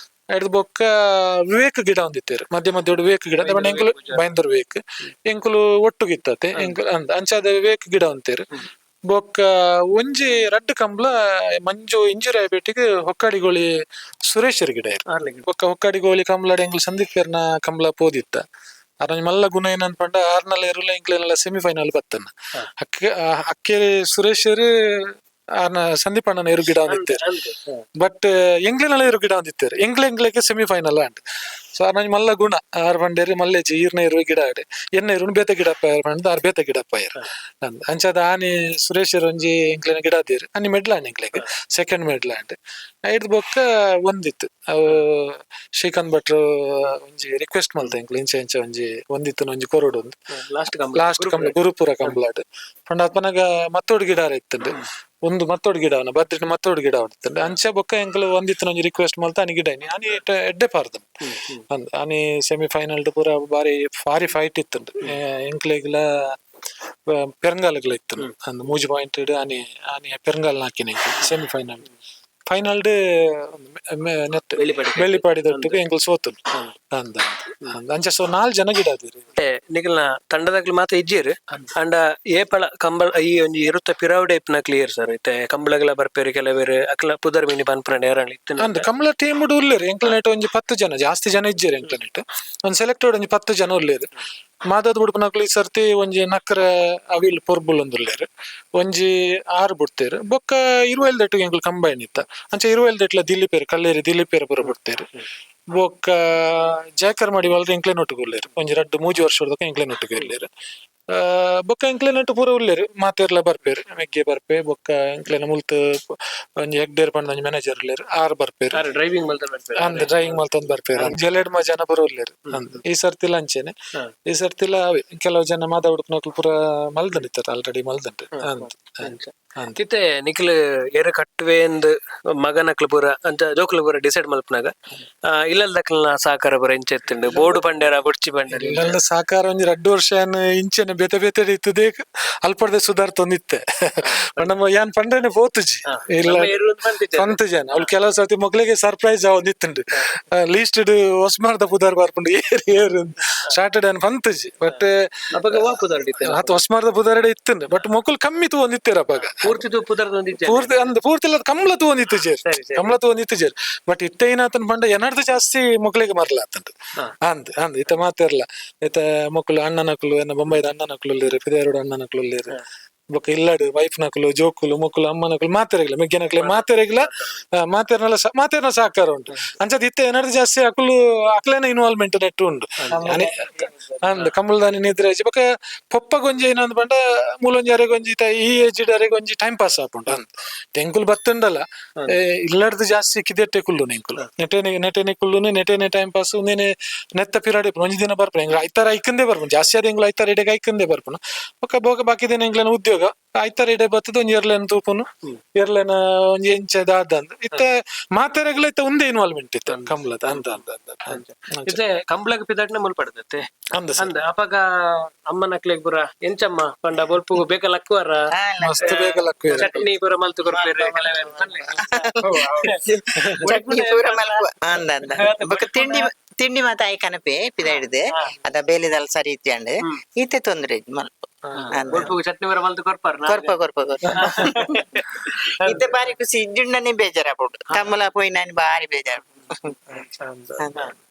ಐಡ್ದ್ ಬೊಕ್ಕ ವಿವೇಕ್ ಗಿಡ ಒಂದಿತ್ತೇರು ಮಧ್ಯ ಮಧ್ಯ. ವಿವೇಕ್ ಗಿಡ ಬಣ್ಣ ಎಂಕುಲು ಬೈಂದೂರ್ ವಿವೇಕ್ ಎಂಕುಲು ಒಟ್ಟುಗಿತ್ತತೆ ಎಂಕುಲು ಅಂದ್. ಅಂಚಾದ ವಿವೇಕ್ ಗಿಡ ಅಂತೇರು. ಬೊಕ್ಕ ಒಂಜಿ ರಡ್ಡ್ ಕಂಬ್ಲ ಮಂಜು ಇಂಜುರಿ ಆಯ್ಪೇಟಿಗ್ ಹೊಕ್ಕಾಡಿಗೋಳಿ ಸುರೇಶರ್ ಗಿಡ ಇರು. ಬೊಕ್ಕ ಹೊಕ್ಕಾಡಿಗೋಳಿ ಕಂಬ್ಲಾಡ್ ಎಂಕುಲು ಸಂದೀಪ್ ಪೇರ್ನ ಕಂಬ್ಲ ಪೋದಿತ್ತ. ಆರ್ ಮಲ್ಲ ಗುಣ ಏನಂತ ಪಂಡ ಆರ್ನಲ್ಲ ಎರುಲ ಎಂಕ್ಲೆನೆಲ್ಲ ಸೆಮಿಫೈನಲ್ ಬತ್ತನ. ಅಕ್ಕೆ ಅಕ್ಕೆ ಸುರೇಶರ್ ಆರ್ನ ಸಂದೀಪ್ ಅಣ್ಣನ ಎರು ಗಿಡ ಒಂದಿತ್ತೇರು. ಬಟ್ ಎಂಗ್ಲೆನಲ್ಲ ಎರು ಗಿಡ ಒಂದಿತ್ತೇರು. ಎಂಗ್ಲೆ ಎಂಗ್ಲೆಗೆ semifinal and. So R ನಂಜಿ ಮಲ್ಲ ಗುಣ. ಆರ್ ಪಂಡೇರಿ ಮಲ್ಲೇಜಿ ಈರ್ನ ಇರುವ ಗಿಡ ಆಡೆ ಎನ್ನ ಇರು ಬೇತೆ ಗಿಡಪ್ಪ ಪಂಡ ಆರ್ ಬೇತೆ ಗಿಡಪ್ಪ ಇರು ಅಂದ್. ಅಂಚಾದ ಆನಿ ಸುರೇಶರ್ ಒಂಜಿ ಎಂಕ್ಲೆನ ಗಿಡ ಅದೇರು. ಆನಿ ಮೆಡ್ಲಾಂಡ್ ಎಂಕ್ಲೆಗ್ ಸೆಕೆಂಡ್ ಮೆಡ್ಲಾಂಡ್. ಐಡ್ದ್ ಬೊಕ್ಕ ಒಂದಿತ್ತು ಅವು ಶ್ರೀಕಾಂತ್ ಭಟ್ರು ಒಂಜಿ ರಿಕ್ವೆಸ್ಟ್ ಮಲ್ತ ಎಂಕ್ಲು ಇಂಚ ಇಂಚ ಒಂಜಿ ಒಂದಿತ್ತು ಒಂಜಿ ಕೊರಡು ಒಂದು ಲಾಸ್ಟ್? ಲಾಸ್ಟ್ ಕಂಬ್ಲ ಗುರುಪುರ ಕಂಬ್ಲಾಡ್ ಪಂಡ ಅಪನಗ ಮತ್ತೋಡು ಗಿಡ ಇತ್ತುಂಡು. ಒಂದು ಮತ್ತೋಡು ಗಿಡ ಅವನ ಬದ್ರಿನ ಮತ್ತೋಡು ಗಿಡ ಇತ್ತುಂಡು. ಅಂಚ ಬೊಕ್ಕ ಎಂಕುಲು ಒಂದಿತ್ತಿನ ಒಂಜಿ ರಿಕ್ವೆಸ್ಟ್ ಮಲ್ತ ಆನಿ ಗಿಡ ಆನಿ ಎಡ್ಡೆ ಪಾರ್ದ ಅಂದ್. ಆನಿ ಸೆಮಿಫೈನಲ್ ಪೂರ ಬಾರಿ ಬಾರಿ ಫೈಟ್ ಇತ್ತುಂಡು. ಎಂಕ್ಲೆಗ್ಲ ಪೆರಂಗಾಲಗ್ಲ ಇತ್ತು ಅಂದ್. ಮೂಜಿ ಪಾಯಿಂಟ್ ಆನಿ ಆನಿ ಪೆರಂಗಾಲ್ ಹಾಕಿನ semifinal. Final net ಬೆಳ್ಳಿಪಾಡಿದೊಟ್ಟಿಗೆ ಎಂಕುಲು ಸೋತು ಅಂದ ಅಂದ. ಅಂಚ ಸೊ ನಾಲ್ ಜನ ಗಿಡ ಅದಿರಿ. ನಿಗಲ್ನ ತಂಡದಾಗ್ಲು ಮಾತ ಇಜ್ಜೇರು ಅಂಡ ಏಪಳ ಕಂಬಳ ಈ ಒಂಜಿ ಇರುತ್ತ ಪಿರಾವುಡೆ ಇಪ್ಪುನ ಕ್ಲಿಯರ್ ಸರ್. ಇತ್ತೆ ಕಂಬಳಗಳ ಬರ್ಪೇರು ಕೆಲವೇರು, ಅಕ್ಲ ಪುದರ್ ಮಿನಿ ಪನ್ಪುನ ಏರಣ್ಣ ಇತ್ತು? ಅಂದ್, ಕಂಬಳ ಟೀಮ್ ಉಲ್ಲೇರು ಎಂಕ್ಲನೆಟ್ ಒಂಜಿ 10 ಜನ. ಜಾಸ್ತಿ ಜನ ಇಜ್ಜೇರು ಎಂಕ್ಲನೆಟ್. ಒಂದ್ ಸೆಲೆಕ್ಟೆಡ್ ಒಂಜಿ 10 ಜನ ಉಲ್ಲೇರು. ಮಾದದ್ ಬುಡ್ಪನಕ್ಲು ಈ ಸರ್ತಿ ಒಂಜಿ ನಕ್ರ ಅವಿಲ್ ಪೊರ್ಬುಲ್ ಒಂದ್ ಉಲ್ಲೇರು, ಒಂಜಿ ಆರು ಬಿಡ್ತೇರು. ಬೊಕ್ಕ ಇರುವೈಲ್ ದೆಟ್ಟಿಗೆ ಎಂಕ್ಲು ಕಂಬೈನ್ ಇತ್ತ. ಅಂಚ ಇರುವೈಲ್ ದೆಟ್ಲ ದಿಲೀಪೇರು ಕಲ್ಲೇರಿ ದಿಲೀಪೇರು ಪೂರ ಬಿಡ್ತೇರು. ಬೊಕ್ಕ ಜಯಕರ್ ಮಾಡಿ ವಲ್ರ ಎಂಕ್ಲೆನೊಟ್ಟಿಗೆ ಉಲ್ಲೇರು. ಒಂಜಿ ರಡ್ಡ್ ಮೂಜಿ ವರ್ಷದಕ್ಕ ಎಂಕ್ಲೆನೊಟ್ಟಿಗೆ ಉಲ್ಲೇರು. ಬೊಕ್ಕ ಎಂಕ್ಲೆನಟ್ಟು ಪೂರ ಉಲ್ಲೇರು ಮಾತೆರ್ಲ ಬರ್ಪೇರು ಮೆಗ್ಗೆ ಬರ್ಪೆ. ಬೊಕ್ಕ ಎಂಕ್ಲೆನ ಮುಲ್ತ ಒಂಜಿ ಹೆಗ್ಡೇರ್ ಪಂಡ ಒಂಜಿ ಮ್ಯಾನೇಜರ್ ಉಲ್ಲೇರು, ಆರ್ ಬರ್ಪೇರು. ಆರ್ ಡ್ರೈವಿಂಗ್ ಮಲ್ತ ಬರ್ಪೇರು? ಅಂದ್, ಡ್ರೈವಿಂಗ್ ಮಲ್ತೊಂದು ಬರ್ಪೇರು. ಜೆಲೆಡ್ ಮ ಜನ ಪೂರ ಉಲ್ಲೇರು ಅಂದ್. ಈ ಸರ್ತಿಲ ಅಂಚೆನೆ. ಈ ಸರ್ತಿಲ ಅವೇ ಕೆಲವು ಜನ ಮಾದ ಉಡುಪುನಕ್ಲು ಪೂರ ಮಲ್ದಂಡಿತ್ತಾರೆ, ಆಲ್ರೆಡಿ ಮಲ್ದಂಡು ಅಂದ್ ಅಂದ್. ಇತ್ತೆ ನಿಕ್ಲು ಎರು ಕಟ್ಟುವೆ ಎಂದ್ ಮಗನಕ್ಲು ಪೂರ ಅಂತ ಜೋಕುಲು ಪೂರ ಡಿಸೈಡ್ ಮಲ್ಪನಾಗ ಇಲ್ಲಲ್ದಕ್ಲ್ನ ಸಹಕಾರ ಪೂರ ಎಂಚ ಇತ್ತುಂಡು? ಬೋರ್ಡು ಪಂಡೇರ, ಬೊಡ್ಚಿ ಪಂಡೇರ? ಇಲ್ಲಲ್ಲ ಸಾಕಾರ ಒಂಜಿ ರಡ್ಡು ವರ್ಷ ಏನ್ ಇಂಚೆನೆ ಬೇತೆ ಬೇತೆ ಇತ್ತದೇ ಅಲ್ಪಡ್ದೆ ಸುಧಾರ್ ತೊಂದಿತ್ತೆ. ನಮ್ಮ ಯಾನ್ ಪಂಡ್ರೆನೆ ಪೋತುಜಿ ಇಲ್ಲ. ನಮ್ಮ ಎರು ಅಂತ ಪಂತಿಜ್ಜೆ. ಪಂತ ಜನ ಅವ್ಳು ಕೆಲವು ಸರ್ತಿ ಮಕ್ಳಿಗೆ ಸರ್ಪ್ರೈಸ್ ಆವೊಂದಿತ್ತುಂಡು. ಲೀಸ್ಟ್ ಹೊಸ್ಮಾರ್ದ ಪುದಾರ್ ಬರ್ಪುಂಡು, ಏರು ಏರು ಸ್ಯಾಟರ್ಡೆ ಅನ್ ಪಂತುಜಿ, ಬಟ್ ಅಪಗ ವಾ ಪುದರ್ ಇತ್ತೆ? ಆತ ಹೊಸ್ಮಾರ್ದ ಪುದಾರ್ಡೆ ಇತ್ತುಂಡು, ಬಟ್ ಮೊಕುಲು ಕಮ್ಮಿ ತೂವೊಂದಿತ್ತೆರ್ ಅಪಗ. ಪೂರ್ತಿ ಪುದರ್ ಒಂದಿಜ್ಜೆ. ಪೂರ್ತಿ ಅಂದ್ ಪೂರ್ತಿ ಇಲ್ಲ, ಕಮ್ಲ ತೂವೊಂದಿತ್ತು ಜೇರ್. ಸರಿ, ಸರಿ. ಕಮ್ಲ ತೂವೊಂದಿತ್ತು ಜೇರ್. ಬಟ್ ಇತ್ತೆ ಏನಾತನ್ ಪಂಡ ಎನರ್ದು ಜಾಸ್ತಿ ಮಕ್ಳಿಗೆ ಮರ್ಲ ಆತಂಡು. ಅಂದ್ ಅಂದ್ ಇತ್ತ ಮಾತಿರ್ಲ ಇತ್ತ ಮಕ್ಕಳು ಅಣ್ಣನಕ್ಲು ಎನ್ನ ಬೊಂಬೈದ ಅಣ್ಣನಕ್ಲು ಉಲ್ಲೇರು, ಪಿದಾರುಡು ಅಣ್ಣನಕ್ಲು ಉಲ್ಲೇರು. ಬೊಕ್ಕ ಇಲ್ಲಡು ವೈಫ್ ನಕಲು ಜೋಕುಲು ಮೊಕ್ಕುಲು ಅಮ್ಮನಕ್ಲು ಮಾತೆರೆಗ್ಲ ಮೆಗ್ಗೆನಕ್ಲೆ ಮಾತೆರೆಗ್ಲ ಮಾತೆರ್ನಲ ಮಾತೆರ್ನ ಸಹಕಾರ ಉಂಟು. ಅಂಚದ ಇತ್ತೆ ಎನರ್ದು ಜಾಸ್ತಿ ಅಕುಲು ಅಕ್ಲೆನ ಇನ್ವಾಲ್ವ್ಮೆಂಟ್ ನೆಟ್ಟು ಉಂಡು. ಅಂದ್ ಕಮಲದಾನಿ ನಿದ್ರೆ ಬೊಕ್ಕ ಪೊಪ್ಪ ಗೊಂಜಿ ಏನಂದ್ ಪಂಡ ಮೂಲೊಂಜಿ ಅರೆಗೊಂಜಿ ಇತ್ತ ಈ ಏಜ್ ಅರೆಗೊಂಜಿ ಟೈಮ್ ಪಾಸ್ ಆಪುಂಡು ಅಂದ್. ಟೆಂಕುಲು ಬತ್ತುಂಡಲ ಇಲ್ಲಡ್ದು ಜಾಸ್ತಿ ಕಿದೆಟ್ಟೆ ಕುಲ್ಲುನು ಎಂಕುಲು, ನೆಟೆನೆ ನೆಟೆನೆ ಕುಲ್ಲುನು, ನೆಟೆನೆ ಟೈಮ್ ಪಾಸ್ ಉಂದೇನೆ. ನೆತ್ತ ಪಿರಾಡಿ ಒಂಜಿ ದಿನ ಬರ್ಪುನ ಎಂಗ್ಲ ಐತಾರ ಐಕಂದೇ ಬರ್ಪುನು. ಜಾಸ್ತಿ ಆದ ಎಂಗ್ಲ ಐತಾರ ಇಡೆಗೆ ಐಕಂದೇ ಬರ್ಪುನು. ಬೊಕ್ಕ ಬೊಕ್ಕ ಬಾಕಿ ದಿನ ಎಂಗ್ಲನ ಉದ್ಯೋಗ. ಐತಾರ ಇಡೆ ಬತ್ತದ ಒಂಜಿ ಎರ್ಲೆನ್ ತೂಪುನು, ಎರ್ಲೆನ ಒಂಜಿ ಎಂಚ ದಾದ ಅಂದ್. ಇತ್ತೆ ಮಾತೆರೆಗ್ಲ ಇತ್ತೆ ಒಂದೇ ಇನ್ವಾಲ್ವ್ಮೆಂಟ್ ಇತ್ತು ಕಂಬ್ಲದ ಅಂದ ಅಂದ ಅಂದ ಅಂದ. ಇತ್ತೆ ಕಂಬ್ಳಗ್ ಪಿದಾಟ್ನೆ ಮುಲ್ಪಡ್ದತ್ತೆ? ಅಂದ ಸರ್. ಅಂದ್ ಅಪಗ ಅಮ್ಮನಕ್ಲೆಗ್ ಪೂರ ಎಂಚಮ್ಮ ಪಂಡ ಬೊಲ್ಪುಗು ಬೇಕ ಲಕ್ಕುವರ? ಮಸ್ತ್ ಬೇಗ ಲಕ್ಕುವೆರ್. ಚಟ್ನಿ ಪೂರ ಮಲ್ತು ಕೊರ್ಪೇರು ಕೆಲವೆರ್ ಪನ್ಲೆ. ಚಟ್ನಿ ಪೂರ ಮಲ್ಪ ಅಂದ ಅಂದ. ಬೊಕ್ಕ ತಿಂಡಿ ತಿಂಡಿ ಮಾತ ಆಯ್ ಕನಪೆ ಪಿದಾಡಿದ್ ಅದ ಬೇಲೆದಲ್ ಸರಿ ಇತ್ಯಾಂಡ್. ಈತೆ ತೊಂದ್ರೆ ಇಜ್ಜಿ ಮಲ್ಪ ಅಂದ. ಬೊಲ್ಪುಗು ಚಟ್ನಿ ಪೂರ ಮಲ್ತು ಕೊರ್ಪಾರ? ಕೊರ್ಪ ಕೊರ್ಪ ಕೊರ್ಪ. ಇತ್ತೆ ಬಾರಿ ಖುಷಿ. ಇಜ್ಜುಂಡನೆ ಬೇಜಾರಾಪುಂಡು. ಕಮ್ಮಲ ಪೋಯಿ ನಾನು ಬಾರಿ ಬೇಜಾರು.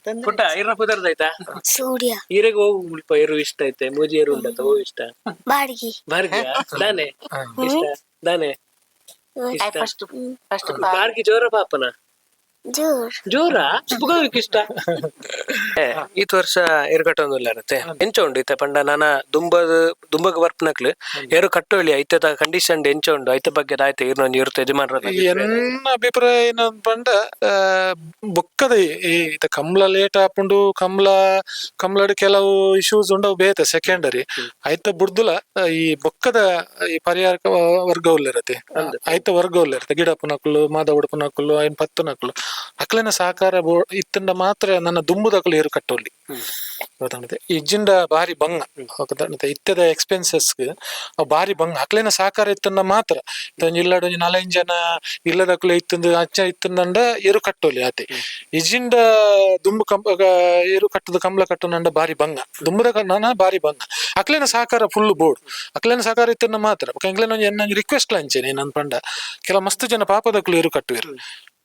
ತೊಂದ್ರೆ. ಪುಟ್ಟ ಇರ್ನ ಪುದರ್ದಾಯ್ತಾ? ಸೂರ್ಯ. ಈರೆಗ್ ಹೋಗು ಮುಲ್ಪ ಎರು ಇಷ್ಟ ಐತೆ? ಮೂಜಿ ಎರು ಉಂಡತ, ಓ ಇಷ್ಟ? ಬಾಡಿಗೆ. ಬಾರ್ಗಿಯ ದಾನೆ ಇಷ್ಟ ದಾನೆ? ಆಯ್ ಫಸ್ಟ್ ಫಸ್ಟ್ ಬಾರ್ಗಿ ಜೋರ ಪಾಪನ? ಜೋರ್. ಜೋರ ಬುಗವಿಕ್ ಇಷ್ಟ. ಈತ್ ವರ್ಷ ಎರು ಕಟ್ಟೊಂದಿಲ್ಲ ಇರುತ್ತೆ, ಎಂಚ ಉಂಡು ಇತ್ತೆ ಪಂಡ ನಾನ ದುಂಬದ ದುಂಬಗ್ ಬರ್ಪನಕ್ಲು ಎರು ಕಟ್ಟೋಳಿ ಐತದ ಕಂಡೀಷನ್ ಎಂಚ ಉಂಡು, ಐತ ಬಗ್ಗೆ ಆಯ್ತು ಇರ್ನೊಂದು ಇರುತ್ತೆ ಯಜಮಾನ್ರ. ಎನ್ನ ಅಭಿಪ್ರಾಯ ಏನಂತ ಪಂಡ ಬೊಕ್ಕದ ಈ ಇತ್ತ ಕಂಬ್ಲ ಲೇಟ್ ಆಪುಂಡು. ಕಂಬ್ಲ ಕಂಬ್ಲಡ್ ಕೆಲವು ಇಶ್ಯೂಸ್ ಉಂಡು, ಅವು ಬೇತೆ ಸೆಕೆಂಡರಿ. ಐತ ಬುಡ್ದುಲ ಈ ಬೊಕ್ಕದ ಈ ಪರಿಹಾರ ವರ್ಗ ಉಲ್ಲಿರತ್ತೆ, ಐತ ವರ್ಗ ಉಲ್ಲಿರತ್ತೆ, ಗಿಡಪ್ಪನಕುಲು, ಮಾದ ಉಡುಪನಕುಲು, ಐನ್ ಪತ್ತುನಕುಲು, ಅಕ್ಲೆನ ಸಹಕಾರ ಇತ್ತಂಡ ಮಾತ್ರ ನನ್ನ ದುಂಬುದಕುಲು ಏರು ಕಟ್ಟೋಲಿ ಗೊತ್ತಾಗ್ತದೆ. ಇಜ್ಜಿಂಡ ಬಾರಿ ಬಂಗ ಗೊತ್ತಾಗ್ತದೆ. ಇತ್ತದ ಎಕ್ಸ್ಪೆನ್ಸಸ್ ಅವು ಬಾರಿ ಬಂಗ. ಅಕ್ಲೆನ ಸಹಕಾರ ಇತ್ತಂಡ ಮಾತ್ರ. ಒಂಜಿ ಇಲ್ಲಡ್ ಒಂಜಿ ನಾಲೈದು ಜನ ಇಲ್ಲದಕ್ಲು ಇತ್ತಂದು ಅಚ್ಚ ಇತ್ತಂದಂಡ ಎರು ಕಟ್ಟೋಲಿ ಆತೆ. ಇಜ್ಜಿಂಡ ದುಂಬು ಕಂಬ ಎರು ಕಟ್ಟದ ಕಂಬಳ ಕಟ್ಟುನಂಡ ಬಾರಿ ಬಂಗ ದುಂಬುದ ಕಣ್ಣನ ಬಾರಿ ಬಂಗ. ಅಕ್ಲೆನ ಸಹಕಾರ ಫುಲ್ ಬೋರ್ಡ್. ಅಕ್ಲೆನ ಸಹಕಾರ ಇತ್ತಂಡ ಮಾತ್ರ. ಬೊಕ್ಕ ಎಂಕ್ಲೆನ ಒಂಜಿ ಎನ್ನ ರಿಕ್ವೆಸ್ಟ್ ಲಂಚೇನೆ ಏನಂದ್ ಪಂಡ ಕೆಲ ಮಸ್ತ್ ಜನ ಪಾಪದಕ್ಲು ಎರು ಕಟ್ಟುವೆರು.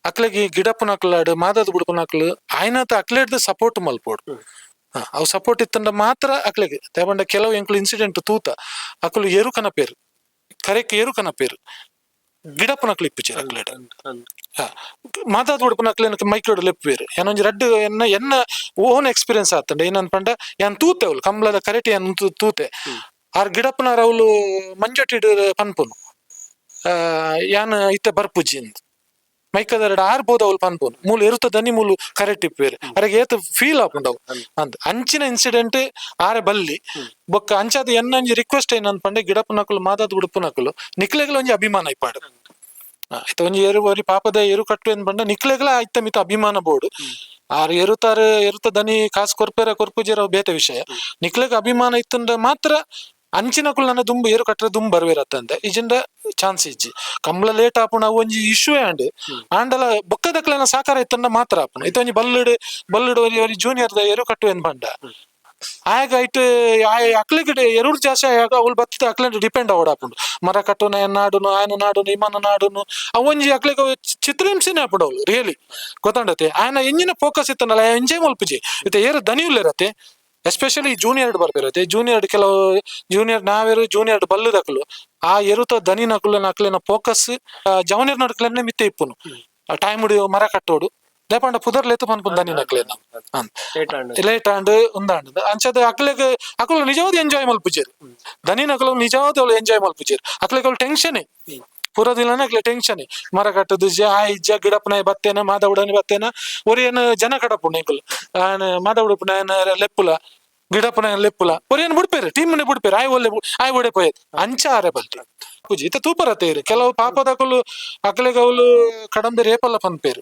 ಅಕ್ಲೆಗೆ ಗಿಡಪ್ಪನಕ್ಲಾಡು ಮಾದದ ಬುಡಪನಕ್ಲು ಆಯ್ನಾತ ಅಕ್ಲೆಡ್ದು ಸಪೋರ್ಟ್ ಮಲ್ಪೋಡು. ಅವು ಸಪೋರ್ಟ್ ಇತ್ತಂಡ ಮಾತ್ರ ಅಕ್ಲೆಗೆ ತೇಪಂಡ ಕೆಲವು ಎಂಕ್ಲು ಇನ್ಸಿಡೆಂಟ್ ತೂತ. ಅಕುಲು ಎರು ಕನಪೇರು, ಕರೆಕ್ ಎರು ಕನಪೇರು, ಗಿಡಪ್ಪನಕ್ಲು ಇಪ್ಪುಚೇರು ಅಕ್ಲೆಡ್. ಮಾತಾದ್ ಉಡುಪನಕ್ಲೆನ ಮೈಕ್ರೋಡ್ ಲೆಪ್ಪುವೆರು. ಏನೊಂಜಿ ರಡ್ಡ್ ಎನ್ನ ಎನ್ನ ಓನ್ ಎಕ್ಸ್ಪೀರಿಯನ್ಸ್ ಆತಂಡ ಏನನ್ ಪಂಡ ಯಾನ್ ತೂತೆ ಅವ್ಲು ಕಂಬ್ಳದ ಕರೆಟ್ ಯಾನ್ ತೂತೆ. ಆರ್ ಗಿಡಪ್ಪನಾರ್ ಅವ್ಲು ಮಂಜೊಟ್ಟಿಡ್ ಪನ್ಪುನು ಯಾನ್ ಇತ್ತೆ ಬರ್ಪುಜಿ ಅಂದ್. ಮೈಕದರಡ ಆರ್ ಬೋದ ಅವ್ಲು ಪನ್ಪುನು ಮೂಲು ಎರುತ ದನಿ ಮೂಲು ಕರೆಕ್ಟ್ ಇಪ್ಪುವೆರು. ಅರೆಗೆ ಏತ್ ಫೀಲ್ ಆಪುಂಡು ಅವು ಅಂದ್. ಅಂಚಿನ ಇನ್ಸಿಡೆಂಟ್ ಆರೆ ಬಲ್ಲಿ. ಬೊಕ್ಕ ಅಂಚಾದ ಎನ್ನೊಂಜಿ ರಿಕ್ವೆಸ್ಟ್ ಏನಂದ್ ಪಂಡೆ ಗಿಡಪ್ಪನಕುಲು ಮಾದಾದ್ ಉಡುಪುನಕುಲು ನಿಕ್ಲೆಗ್ಲ ಒಂಜಿ ಅಭಿಮಾನ ಇಪ್ಪಾಡು. ಆಯ್ತ ಒಂಜಿ ಎರು ಒರಿ ಪಾಪದ ಎರು ಕಟ್ಟು ಏನ್ ಪಂಡ ನಿಕ್ಲೆಗ್ಲ ಆಯ್ತ ಮಿತ ಅಭಿಮಾನ ಬೋಡು. ಆರ್ ಎರುತಾರ ಎರುತ ದನಿ ಕಾಸು ಕೊರ್ಪೆರ ಕೊರ್ಪುಜೆರ ಅವು ಬೇತೆ ವಿಷಯ. ನಿಕ್ಲೆಗ್ ಅಭಿಮಾನ ಇತ್ತಂಡ ಮಾತ್ರ ಅಂಚಿನಕುಲು ನನ್ನ ದುಂಬು ಏರು ಕಟ್ಟರೆ ದುಂಬು ಬರ್ವೇರತ್ತಂದೆ ಇಜಿಂಡ ಚಾನ್ಸ್ ಇಜ್ಜಿ. ಕಂಬ್ಳ ಲೇಟ್ ಆಪುಣ ಅವು ಒಂಜಿ ಇಶ್ಯೂ ಆಂಡ್ ಆಂಡಲ ಬೊಕ್ಕದಕ್ಲೆನ ಸಹಕಾರ ಇತ್ತಂಡ ಮಾತ್ರ ಆಪುಣ. ಇತ್ತ ಒಂಜಿ ಬಲ್ಲುಡು ಬಲ್ಲುಡು ಒರಿ ಒರಿ ಜೂನಿಯರ್ ದ ಎರು ಕಟ್ಟು ಏನ್ ಪಂಡ ಆಯಗ ಐಟ್ ಆಯ ಅಕ್ಲೆಗ್ ಎರುಡು ಜಾಸ್ತಿ ಆಯಾಗ ಅವ್ಲು ಬತ್ತದ ಅಕ್ಲೆನ ಡಿಪೆಂಡ್ ಆವಡ್ ಆಪುಂಡು. ಮರ ಕಟ್ಟುನ ಎನ್ ನಾಡುನು ಆಯನ ನಾಡುನು ಇಮನ ನಾಡುನು ಅವು ಒಂಜಿ ಅಕ್ಲೆಗ್ ಚಿತ್ರಹಿಂಸೆನೆ ಆಪುಂಡು ಅವ್ಲು ರಿಯಲಿ ಗೊತ್ತಂಡತೆ. ಆಯನ ಎಂಜಿನ ಫೋಕಸ್ ಇತ್ತನಲ್ಲ ಎಂಜಾಯ್ ಮಲ್ಪುಜಿ. ಇತ್ತೆ ಏರು ದನಿ ಉಲ್ಲೆರತೆ, ಎಸ್ಪೆಷಲಿ ಜೂನಿಯರ್ ಬರ್ಪಿರತ್ತೆ. ಜೂನಿಯರ್ ಕೆಲವು ಜೂನಿಯರ್ ನಾವೇರು ಜೂನಿಯರ್ ಬಲ್ಲುದಕ್ಲು ಆ ಎರುತ ದನಿನಕುಲು ಅಕ್ಲೆನ ಫೋಕಸ್ ಜವನಿಯರ್ ನಡುಕ್ಲೆನೆ ಮಿತ್ತೆ ಇಪ್ಪುನು. ಆ ಟೈಮ್ ಮರ ಕಟ್ಟೋಡು. ದಾಯೆ ಪುದರ್ ಲೆತ್ತು ಪನ್ಪುನ್ ದನಿನಕ್ಲೆನ ಅಂದ್. ಲೇಟ್ ಆಂಡ್ ಉಂದಾಂಡ್ ಅಂಚದ ಅಕ್ಲೆಗ್ ಅಕುಲು ನಿಜವಾದ ಎಂಜಾಯ್ ಮಲ್ಪುಜೆರ್. ದನಿನಕುಲು ನಿಜವಾದ ಎಂಜಾಯ್ ಮಲ್ಪುಜೆರ್. ಅಕ್ಲೆಗ್ ಅವ್ಲು ಟೆನ್ಷನ್ ಪೂರ ದಿನನ, ಅಕ್ಲೆ ಟೆನ್ಷನ್. ಮರ ಕಟ್ಟುದು ಆ ಇಜ್ಜ, ಗಿಡಪ್ಪನ ಬತ್ತೇನ, ಮಾದವುಡನಿ ಬತ್ತೇನ, ಒರಿಯನ್ ಜನ ಕಡಪುಂಡು ಎಂಕುಲು ಆನ್ ಮಾದವುಡುಪುನ ಲೆಪ್ಪುಲ, ಗಿಡಪ್ಪನ ಲೆಪ್ಪುಲ, ಒರಿಯನ್ ಬುಡ್ಪೇರು, ಟೀಮ್ ಬುಡ್ಪೇರು. ಆಯ್ ಒಲ್ಲೆ ಆಯ್ ಒಡೆ ಪೋಯೆ ಅಂಚ ಆರೆ ಬಲ್ತಿ ಪೂಜಿ ಇತ್ತ ತೂಪರತೆ. ಕೆಲವು ಪಾಪದಕುಲು ಅಕ್ಲೆಗ್ ಅವ್ಲು ಕಡಂಬೆ ರೇಪಲ್ಲ ಪನ್ಪೇರು.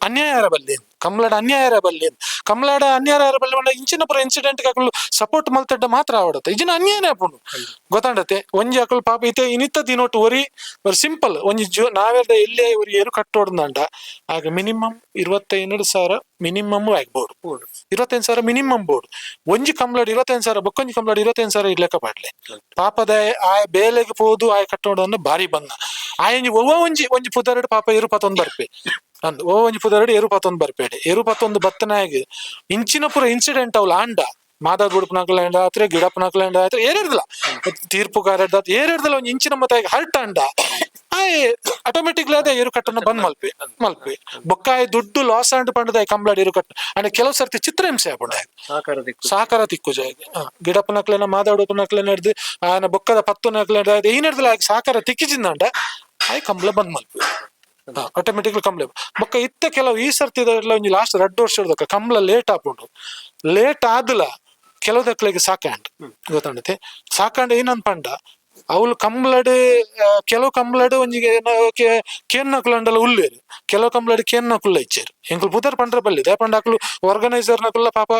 ಅನ್ಯಾಯ ಆರ ಬಲ್ಲಿ ಕಮ್ಲಾಡ, ಅನ್ಯಾಯ ಆರ ಬಲ್ಲಿ ಕಮ್ಲಾಡ, ಅನ್ಯಾಯ ಆರ ಬಲ್ಲಿ ಪಂಡ ಇಂಚಿನ ಪೂರ ಇನ್ಸಿಡೆಂಟ್ ಅಕುಲು ಸಪೋರ್ಟ್ ಮಲ್ತಡ್ಡ ಮಾತ್ರ ಆವಡತ್ತೆ. ಇಜಿನ ಅನ್ಯಾಯನೇ ಆಪುಂಡು, ಗೊತ್ತಾಂಡತೆ. ಒಂಜಿ ಅಕುಲು ಪಾಪ ಇತ್ತೆ ಇನಿತ್ತ ದಿನೋಟು ಒರಿ ಒರಿ ಸಿಂಪಲ್ ಒಂಜಿ ಜೋ ನಾವೆಲ್ಲ ಎಲ್ಲೇ ಒರಿ ಏರು ಕಟ್ಟೋಡ್ದಂಡ ಆಗ ಮಿನಿಮಮ್ 25,000 ಮಿನಿಮಮ್ ಆಗ್ಬೋದು. 25,000 ಮಿನಿಮಮ್ ಬೋರ್ಡ್ ಒಂಜಿ ಕಂಬ್ಲಾಡ್ 25,000, ಬೊಕ್ಕೊಂಜಿ ಕಂಬ್ಲಾಡ್ 25,000 ಇಡ್ಲೆಕ್ಕ ಪಾಡ್ಲೆ. ಪಾಪದ ಆ ಬೇಲೆಗೆ ಪೋದು ಆಯ್ ಕಟ್ಟೋಡನ್ನು ಬಾರಿ ಬಂದ ಆಯಂಜಿ ಒವ್ವ ಒಂಜಿ ಒಂಜಿ ಪುದರಡು ಪಾಪ ಇರುಪತ್ತೊಂದು ಬರ್ಪೆ ಅಂದ್. ಓ ಒಂಜಿ ಪುದರಡು ಎರುಪತ್ತೊಂದು ಬರ್ಪೇಡೆ, ಎರುಪತ್ತೊಂದು ಬತ್ತನಾಗ ಇಂಚಿನ ಪೂರ ಇನ್ಸಿಡೆಂಟ್ ಅವ್ಲ ಆಂಡ ಮಾದಾದ್ ಬುಡುಪನಕ್ಲೆ ಆತ್ರೆ, ಗಿಡಪ್ಪನಕ್ಲೆ ಆತ್ರೆ, ಏರಿರ್ದಿಲ್ಲ ತೀರ್ಪುಗಾರ ಏರಿರ್ದಿಲ್ಲ. ಒಂಜಿ ಇಂಚಿನ ಮತ್ತ ಹರ್ಟ್ ಅಂಡ ಆಯ್ ಆಟೋಮೆಟಿಕ್ಲಿ ಅದೇ ಎರು ಕಟ್ಟನ ಬಂದ್ ಮಲ್ಪೆ ಮಲ್ಪೆ. ಬೊಕ್ಕಾಯಿ ದುಡ್ಡು ಲಾಸ್ ಆಂಡ್ ಪಂಡದ ಕಂಬ್ಲಾಡ್ ಎರು ಕಟ್ಟ ಅಂಡ್ ಕೆಲವು ಸರ್ತಿ ಚಿತ್ರಹಿಂಸೆ ಆಪುಂಡು. ಸಹಕಾರ ತಿಕ್ಕು ಜಾಗ ಗಿಡಪ್ಪನಕ್ಲೆನ ಮಾದಾಡುಪನಕ್ಲೆನ ಹಿಡ್ದು ಆಯನ ಬೊಕ್ಕದ ಪತ್ತುನಕ್ಲೆ ಹಿಡ್ದು ಏನ್ ಹಿಡ್ದಿಲ್ಲ. ಸಹಕಾರ ತಿಕ್ಕಿಜಿಂದಂಡ ಆಯ್ ಕಂಬ್ಲ ಬಂದ್ ಮಲ್ಪೆ ಆಟೋಮೆಟಿಕ್ಲಿ ಕಂಬ್ಲ. ಬೊಕ್ಕ ಇತ್ತ ಕೆಲವು ಈ ಸರ್ತಿ ಒಂಜಿ ಲಾಸ್ಟ್ 2 ವರ್ಷದ ಕಂಬ್ಲ ಲೇಟ್ ಆಪುಂಡು. ಲೇಟ್ ಆದಲ ಕೆಲವು ದಕ್ಲೆಗ್ ಸಾಕಾಂಡ್, ಗೊತ್ತಂಡತೆ. ಸಾಕಾಂಡ್ ಏನಂತ ಪಂಡ ಅವ್ಲು ಕಂಬ್ಲಡ್ ಕೆಲವು ಕಂಬ್ಲಡ್ ಒಂಜಿ ಕೇನ್ನಕುಲು ಉಲ್ಲೇರು, ಕೆಲವು ಕಂಬ್ಲಡ್ ಕೇನ್ನಕುಲ್ಲ ಇಚ್ಚೇರು. ಎಂಕುಲು ಪುದರ್ ಪಂಡ್ರೆ ಬಲ್ಲಿ ದಾಯೆ ಅಕ್ಲು ಆರ್ಗನೈಸರ್ ನಕುಲ್ಲ ಪಾಪ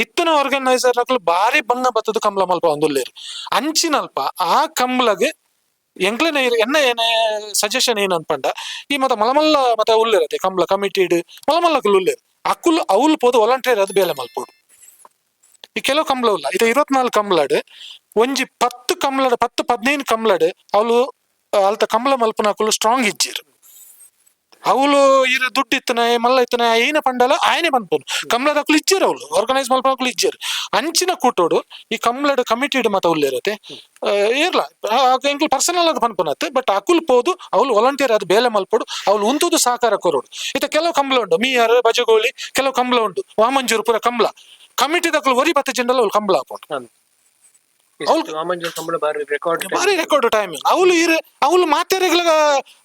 ಇತ್ತನ ಆರ್ಗನೈಸರ್ ನಕುಲು ಬಾರಿ ಬಂಗ ಬತ್ತದ ಕಂಬ್ಲ ಮಲ್ಪ ಒಂದು ಉಲ್ಲೇರು. ಅಂಚಿನಲ್ಪ ಆ ಕಂಬ್ಲಗ್ ಎಂಕ್ಲೆನ ಎನ್ನ ಏನೇ ಸಜೆಷನ್ ಏನಂತ ಪಂಡ ಈ ಮತ ಮಲಮಲ್ಲ ಮತ ಉಲ್ಲೇರತೆ ಕಂಬ್ಲ ಕಮಿಟಿಡ್ ಮಲಮಲ್ಲಕುಲು ಉಲ್ಲೇರು. ಅಕುಲು ಅವ್ಲು ಪೋದು ವಾಲಂಟಿಯರ್ ಅದು ಬೇಲೆ ಮಲ್ಪೋಡು. ಈ ಕೆಲವು ಕಂಬ್ಲ ಉಲ್ಲ ಇದು 24 ಕಂಬ್ಲಡ್ ಒಂಜಿ 10 ಕಂಬ್ಲಡ್, 10 15 ಕಂಬ್ಲಡ್ ಅವಳು ಅಲ್ತ ಕಂಬ್ಲ ಮಲ್ಪನಕುಲು ಸ್ಟ್ರಾಂಗ್ ಇಜ್ಜಿರು. ಅವಳು ಇರು ದುಡ್ಡು ಇತ್ತನ ಮಲ್ಲ ಇತ್ತನ ಏನ ಪಂಡಲ ಆಯನೆ ಪನ್ಪುನು. ಕಂಬ್ಲದಕುಲು ಇಜ್ಜೇರು, ಅವಳು ಆರ್ಗನೈಸ್ ಮಲ್ಪನಕುಲು ಇಜ್ಜೇರು. ಅಂಚಿನ ಕೂಟೋಡು ಈ ಕಂಬ್ಲಡ್ ಕಮಿಟಿಡ್ ಮತ ಉಲ್ಲೇರತೆ ಏರ್ಲ ಎಂಕುಲು ಪರ್ಸನಲ್ ಅದು ಪನ್ಪುನತ್ತೆ. ಬಟ್ ಅಕುಲು ಪೋದು ಅವಳು ವಾಲಂಟಿಯರ್ ಅದು ಬೇಲೆ ಮಲ್ಪೋಡು, ಅವಳು ಉಂತುದು ಸಹಕಾರ ಕೊರೋಡು. ಇತ್ತ ಕೆಲವು ಕಂಬ್ಲ ಉಂಡು, ಮೀಯಾರ್ ಬಜಗೋಳಿ ಕೆಲವು ಕಂಬ್ಲ ಉಂಡು, ವಾಮಂಜೂರು ಪೂರ ಕಂಬ್ಲ ಕಮಿಟಿದಕುಲು ಒರಿ ಪತ್ತು ಜಿಂಡಲ ಅವಳು ಕಂಬ್ಲ ಹಾಕೊಂಡು. ಬಾರಿ ರೆಕಾರ್ಡ್ ಟೈಮ್. ಅವಳು ಇರು ಅವಳು ಮಾತೆರೆಗಳ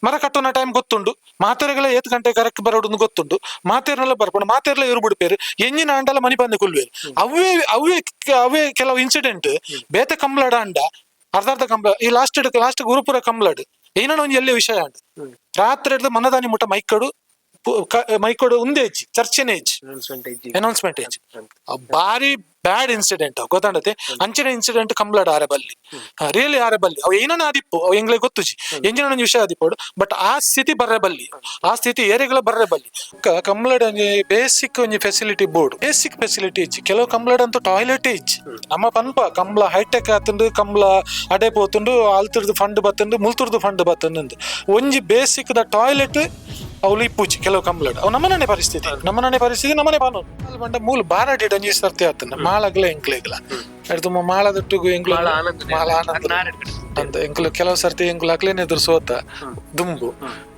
ಮರ ಕಟ್ಟುನ ಟೈಮ್ ಗೊತ್ತುಂಡು, ಮಾತೆರೆಗಳ ಏತ್ ಗಂಟೆ ಕರೆಕ್ಟ್ ಬರೋಡು ಗೊತ್ತುಂಡು. ಮಾತೆರ್ನೆಲ್ಲ ಬರ್ಕೊಂಡು ಮಾತೆರ್ಲ ಇರು ಬಿಡ್ಪೇರು, ಎಂಜಿನ ಆಂಡಲ ಮನಿ ಬಂದು ಕುಲ್ವೇರು. ಅವೇ ಅವೇ ಅವೇ ಕೆಲವು ಇನ್ಸಿಡೆಂಟ್ ಬೇತೆ ಕಂಬ್ಲಡ ಅಂಡ ಅರ್ಧ ಅರ್ಧ ಕಂಬ್ಲ. ಈ ಲಾಸ್ಟ್ ಲಾಸ್ಟ್ ಗುರುಪುರ ಕಂಬ್ಲಡ್ ಏನೋ ಒಂಜಿ ಎಲ್ಲಿ ವಿಷಯ ಅಂಡ ರಾತ್ರಿ ಹಿಡ್ದು ಮನದಾನಿ ಮುಟ್ಟ ಮೈಕಡು ಮೈಕೊಡು ಒಂದೇ ಹೆಜ್ಜಿ ಚರ್ಚೆನೇ ಹೆಜ್ಜಿ ಅನೌನ್ಸ್ಮೆಂಟ್ ಹೆಜ್ಜಿ. ಬಾರಿ ಬ್ಯಾಡ್ ಇನ್ಸಿಡೆಂಟ್ ಗೊತ್ತಾಂಡತೆ. ಅಂಚಿನ ಇನ್ಸಿಡೆಂಟ್ ಕಂಬ್ಲಡ್ ಆರೆ ಬಲ್ಲಿ, ರಿಯಲಿ ಆರೆ ಬಲ್ಲಿ. ಅವು ಏನೋ ಆದಿಪ್ಪು, ಅವು ಎಂಗ್ಲೆ ಗೊತ್ತುಜಿ, ಎಂಜಿನ ಒಂಜಿ ವಿಷಯ ಆದಿಪ್ಪೋಡು. ಬಟ್ ಆ ಸ್ಥಿತಿ ಬರ್ರೆ ಬಲ್ಲಿ, ಆ ಸ್ಥಿತಿ ಏರಿಗಳ ಬರ್ರೆ ಬಲ್ಲಿ. ಕಂಬ್ಲಡ್ ಒಂಜಿ ಬೇಸಿಕ್ ಒಂಜಿ facility board, basic facility ಇಜ್ಜಿ. ಕೆಲವು ಕಂಬ್ಲಡ್ ಅಂತೂ ಟಾಯ್ಲೆಟ್ ಇಜ್ಜಿ. ನಮ್ಮ ಪನ್ಪ ಕಂಬ್ಲ ಹೈಟೆಕ್ ಆತುಂಡು, ಕಂಬ್ಲ ಅಡೆ ಪೋತುಂಡು, ಅಲ್ತುರ್ದು ಫಂಡ್ ಬತ್ತುಂಡು, ಮುಲ್ತುರ್ದು ಫಂಡ್ ಬತ್ತುಂಡು. ಒಂಜಿ basic the toilet ಅವ್ಲು ಇಪ್ಪುಜಿ ಕೆಲವು ಕಂಬ್ಲಡ್. ಅವು ನಮ್ಮನೆ ಪರಿಸ್ಥಿತಿ, ನಮ್ಮನೆ ಪರಿಸ್ಥಿತಿ, ನಮ್ಮನೆ ಪಾನು ಪಂಡ ಮೂಲು ಬಾರಾಡಿ ಒಂಜಿ ಸರ್ತಿ ಆತನ ಮಾಳಗ್ಲ ಎಂಕ್ಲೆಗ್ಲ ಎಡ್ದು ಮಾಳದೊಟ್ಟಿಗು ಎಂಕ್ಲು ಮಾಳ ಆನಂದ ಅಂತ ಎಂಕ್ಲು ಕೆಲವು ಸರ್ತಿ ಎಂಕ್ಲು ಅಕ್ಲೇನೆ ಎದುರು ಸೋತ ದುಂಬು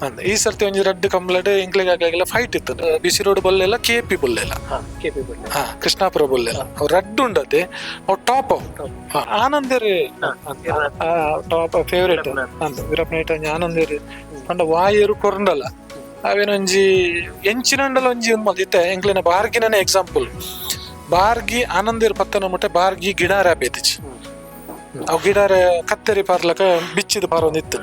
ಅಂದ. ಈ ಸರ್ತಿ ಒಂಜಿ ರಡ್ಡ್ ಕಂಬ್ಲಡ್ ಎಂಕ್ಲೆಗ್ ಅಕ್ಲೆಗೆಲ್ಲ ಫೈಟ್ ಇತ್ತು. ಬಿಸಿ ರೋಡ್ ಬಲ್ಲೆಲ್ಲ, ಕೆ ಪಿ ಬಲ್ಲೆಲ್ಲ, ಹಾ ಕೃಷ್ಣಾಪುರ ಬಲ್ಲೆಲ್ಲ. ಅವು ರಡ್ಡ್ ಉಂಡತೆ, ಅವು ಟಾಪ್. ಅವು ಆನಂದೇರಿ ಟಾಪ್ ಫೇವರೇಟ್ ಅಂದ ವೀರಪ್ಪ ಒಂಜಿ ಆನಂದೇರಿ ಪಂಡ ವಾಯರು ಕೊರಂಡಲ್ಲ ಅವೇನೊಂಜಿ ಎಂಚಿನಂಡಲ ಒಂಜಿ ಒಂದು ಇತ್ತೆ ಎಂಕ್ಲೆನ ಬಾರ್ಗಿನ ಎಕ್ಸಾಂಪಲ್. ಬಾರ್ಗಿ ಆನಂದಿರ್ ಪತ್ತನ ಮುಟ್ಟೆ ಬಾರ್ಗಿ ಗಿಡಾರ ಬೇತಿಚಿ. ಅವು ಗಿಡಾರ ಕತ್ತೆರಿ ಪಾರ್ಲಕ ಬಿಚ್ಚಿದ ಪಾರ ಒಂದು ಇತ್ತು.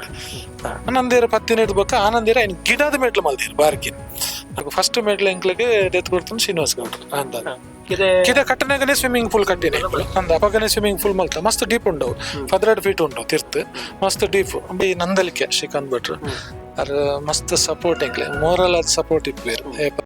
ಆನಂದಿರ ಪತ್ತಿನ ಇಡ್ಬೇಕ ಆನಂದಿರ ಐನ್ ಗಿಡದ ಮೆಟ್ಲು ಮಲ್ದಿರ್ ಬಾರ್ಗಿನ. ಫಸ್ಟ್ ಮೆಟ್ಲು ಎಂಕ್ಲೆಗೆ ಡೆತ್ ಕೊಡ್ತಾನೆ ಶ್ರೀನಿವಾಸ್ ಗೌಡ್ರು ಅಂದ. ಕಿದೆ ಕಟ್ಟನಾಗನೆ ಸ್ವಿಮ್ಮಿಂಗ್ ಪೂಲ್ ಕಟ್ಟಿನ ಅಂದ. ಅಪಗನೆ ಸ್ವಿಮ್ಮಿಂಗ್ ಪೂಲ್ ಮಲ್ತ ಮಸ್ತ್ ಡೀಪ್ ಉಂಡವು, 12 ಫೀಟ್ ಉಂಡವು ತಿರ್ತ್, ಮಸ್ತ್ ಡೀಪ್. ಈ ನಂದಲಿಕೆ ಶ್ರೀಕಾಂತ್ ಭಟ್ರು ಅರ್ ಮಸ್ತ್ ಸಪೋರ್ಟ್ ಎಂಕ್ಲೆ, ಮೋರಲ್ ಆದ್ ಸಪೋರ್ಟ್ ಇಪ್ಪೇರು.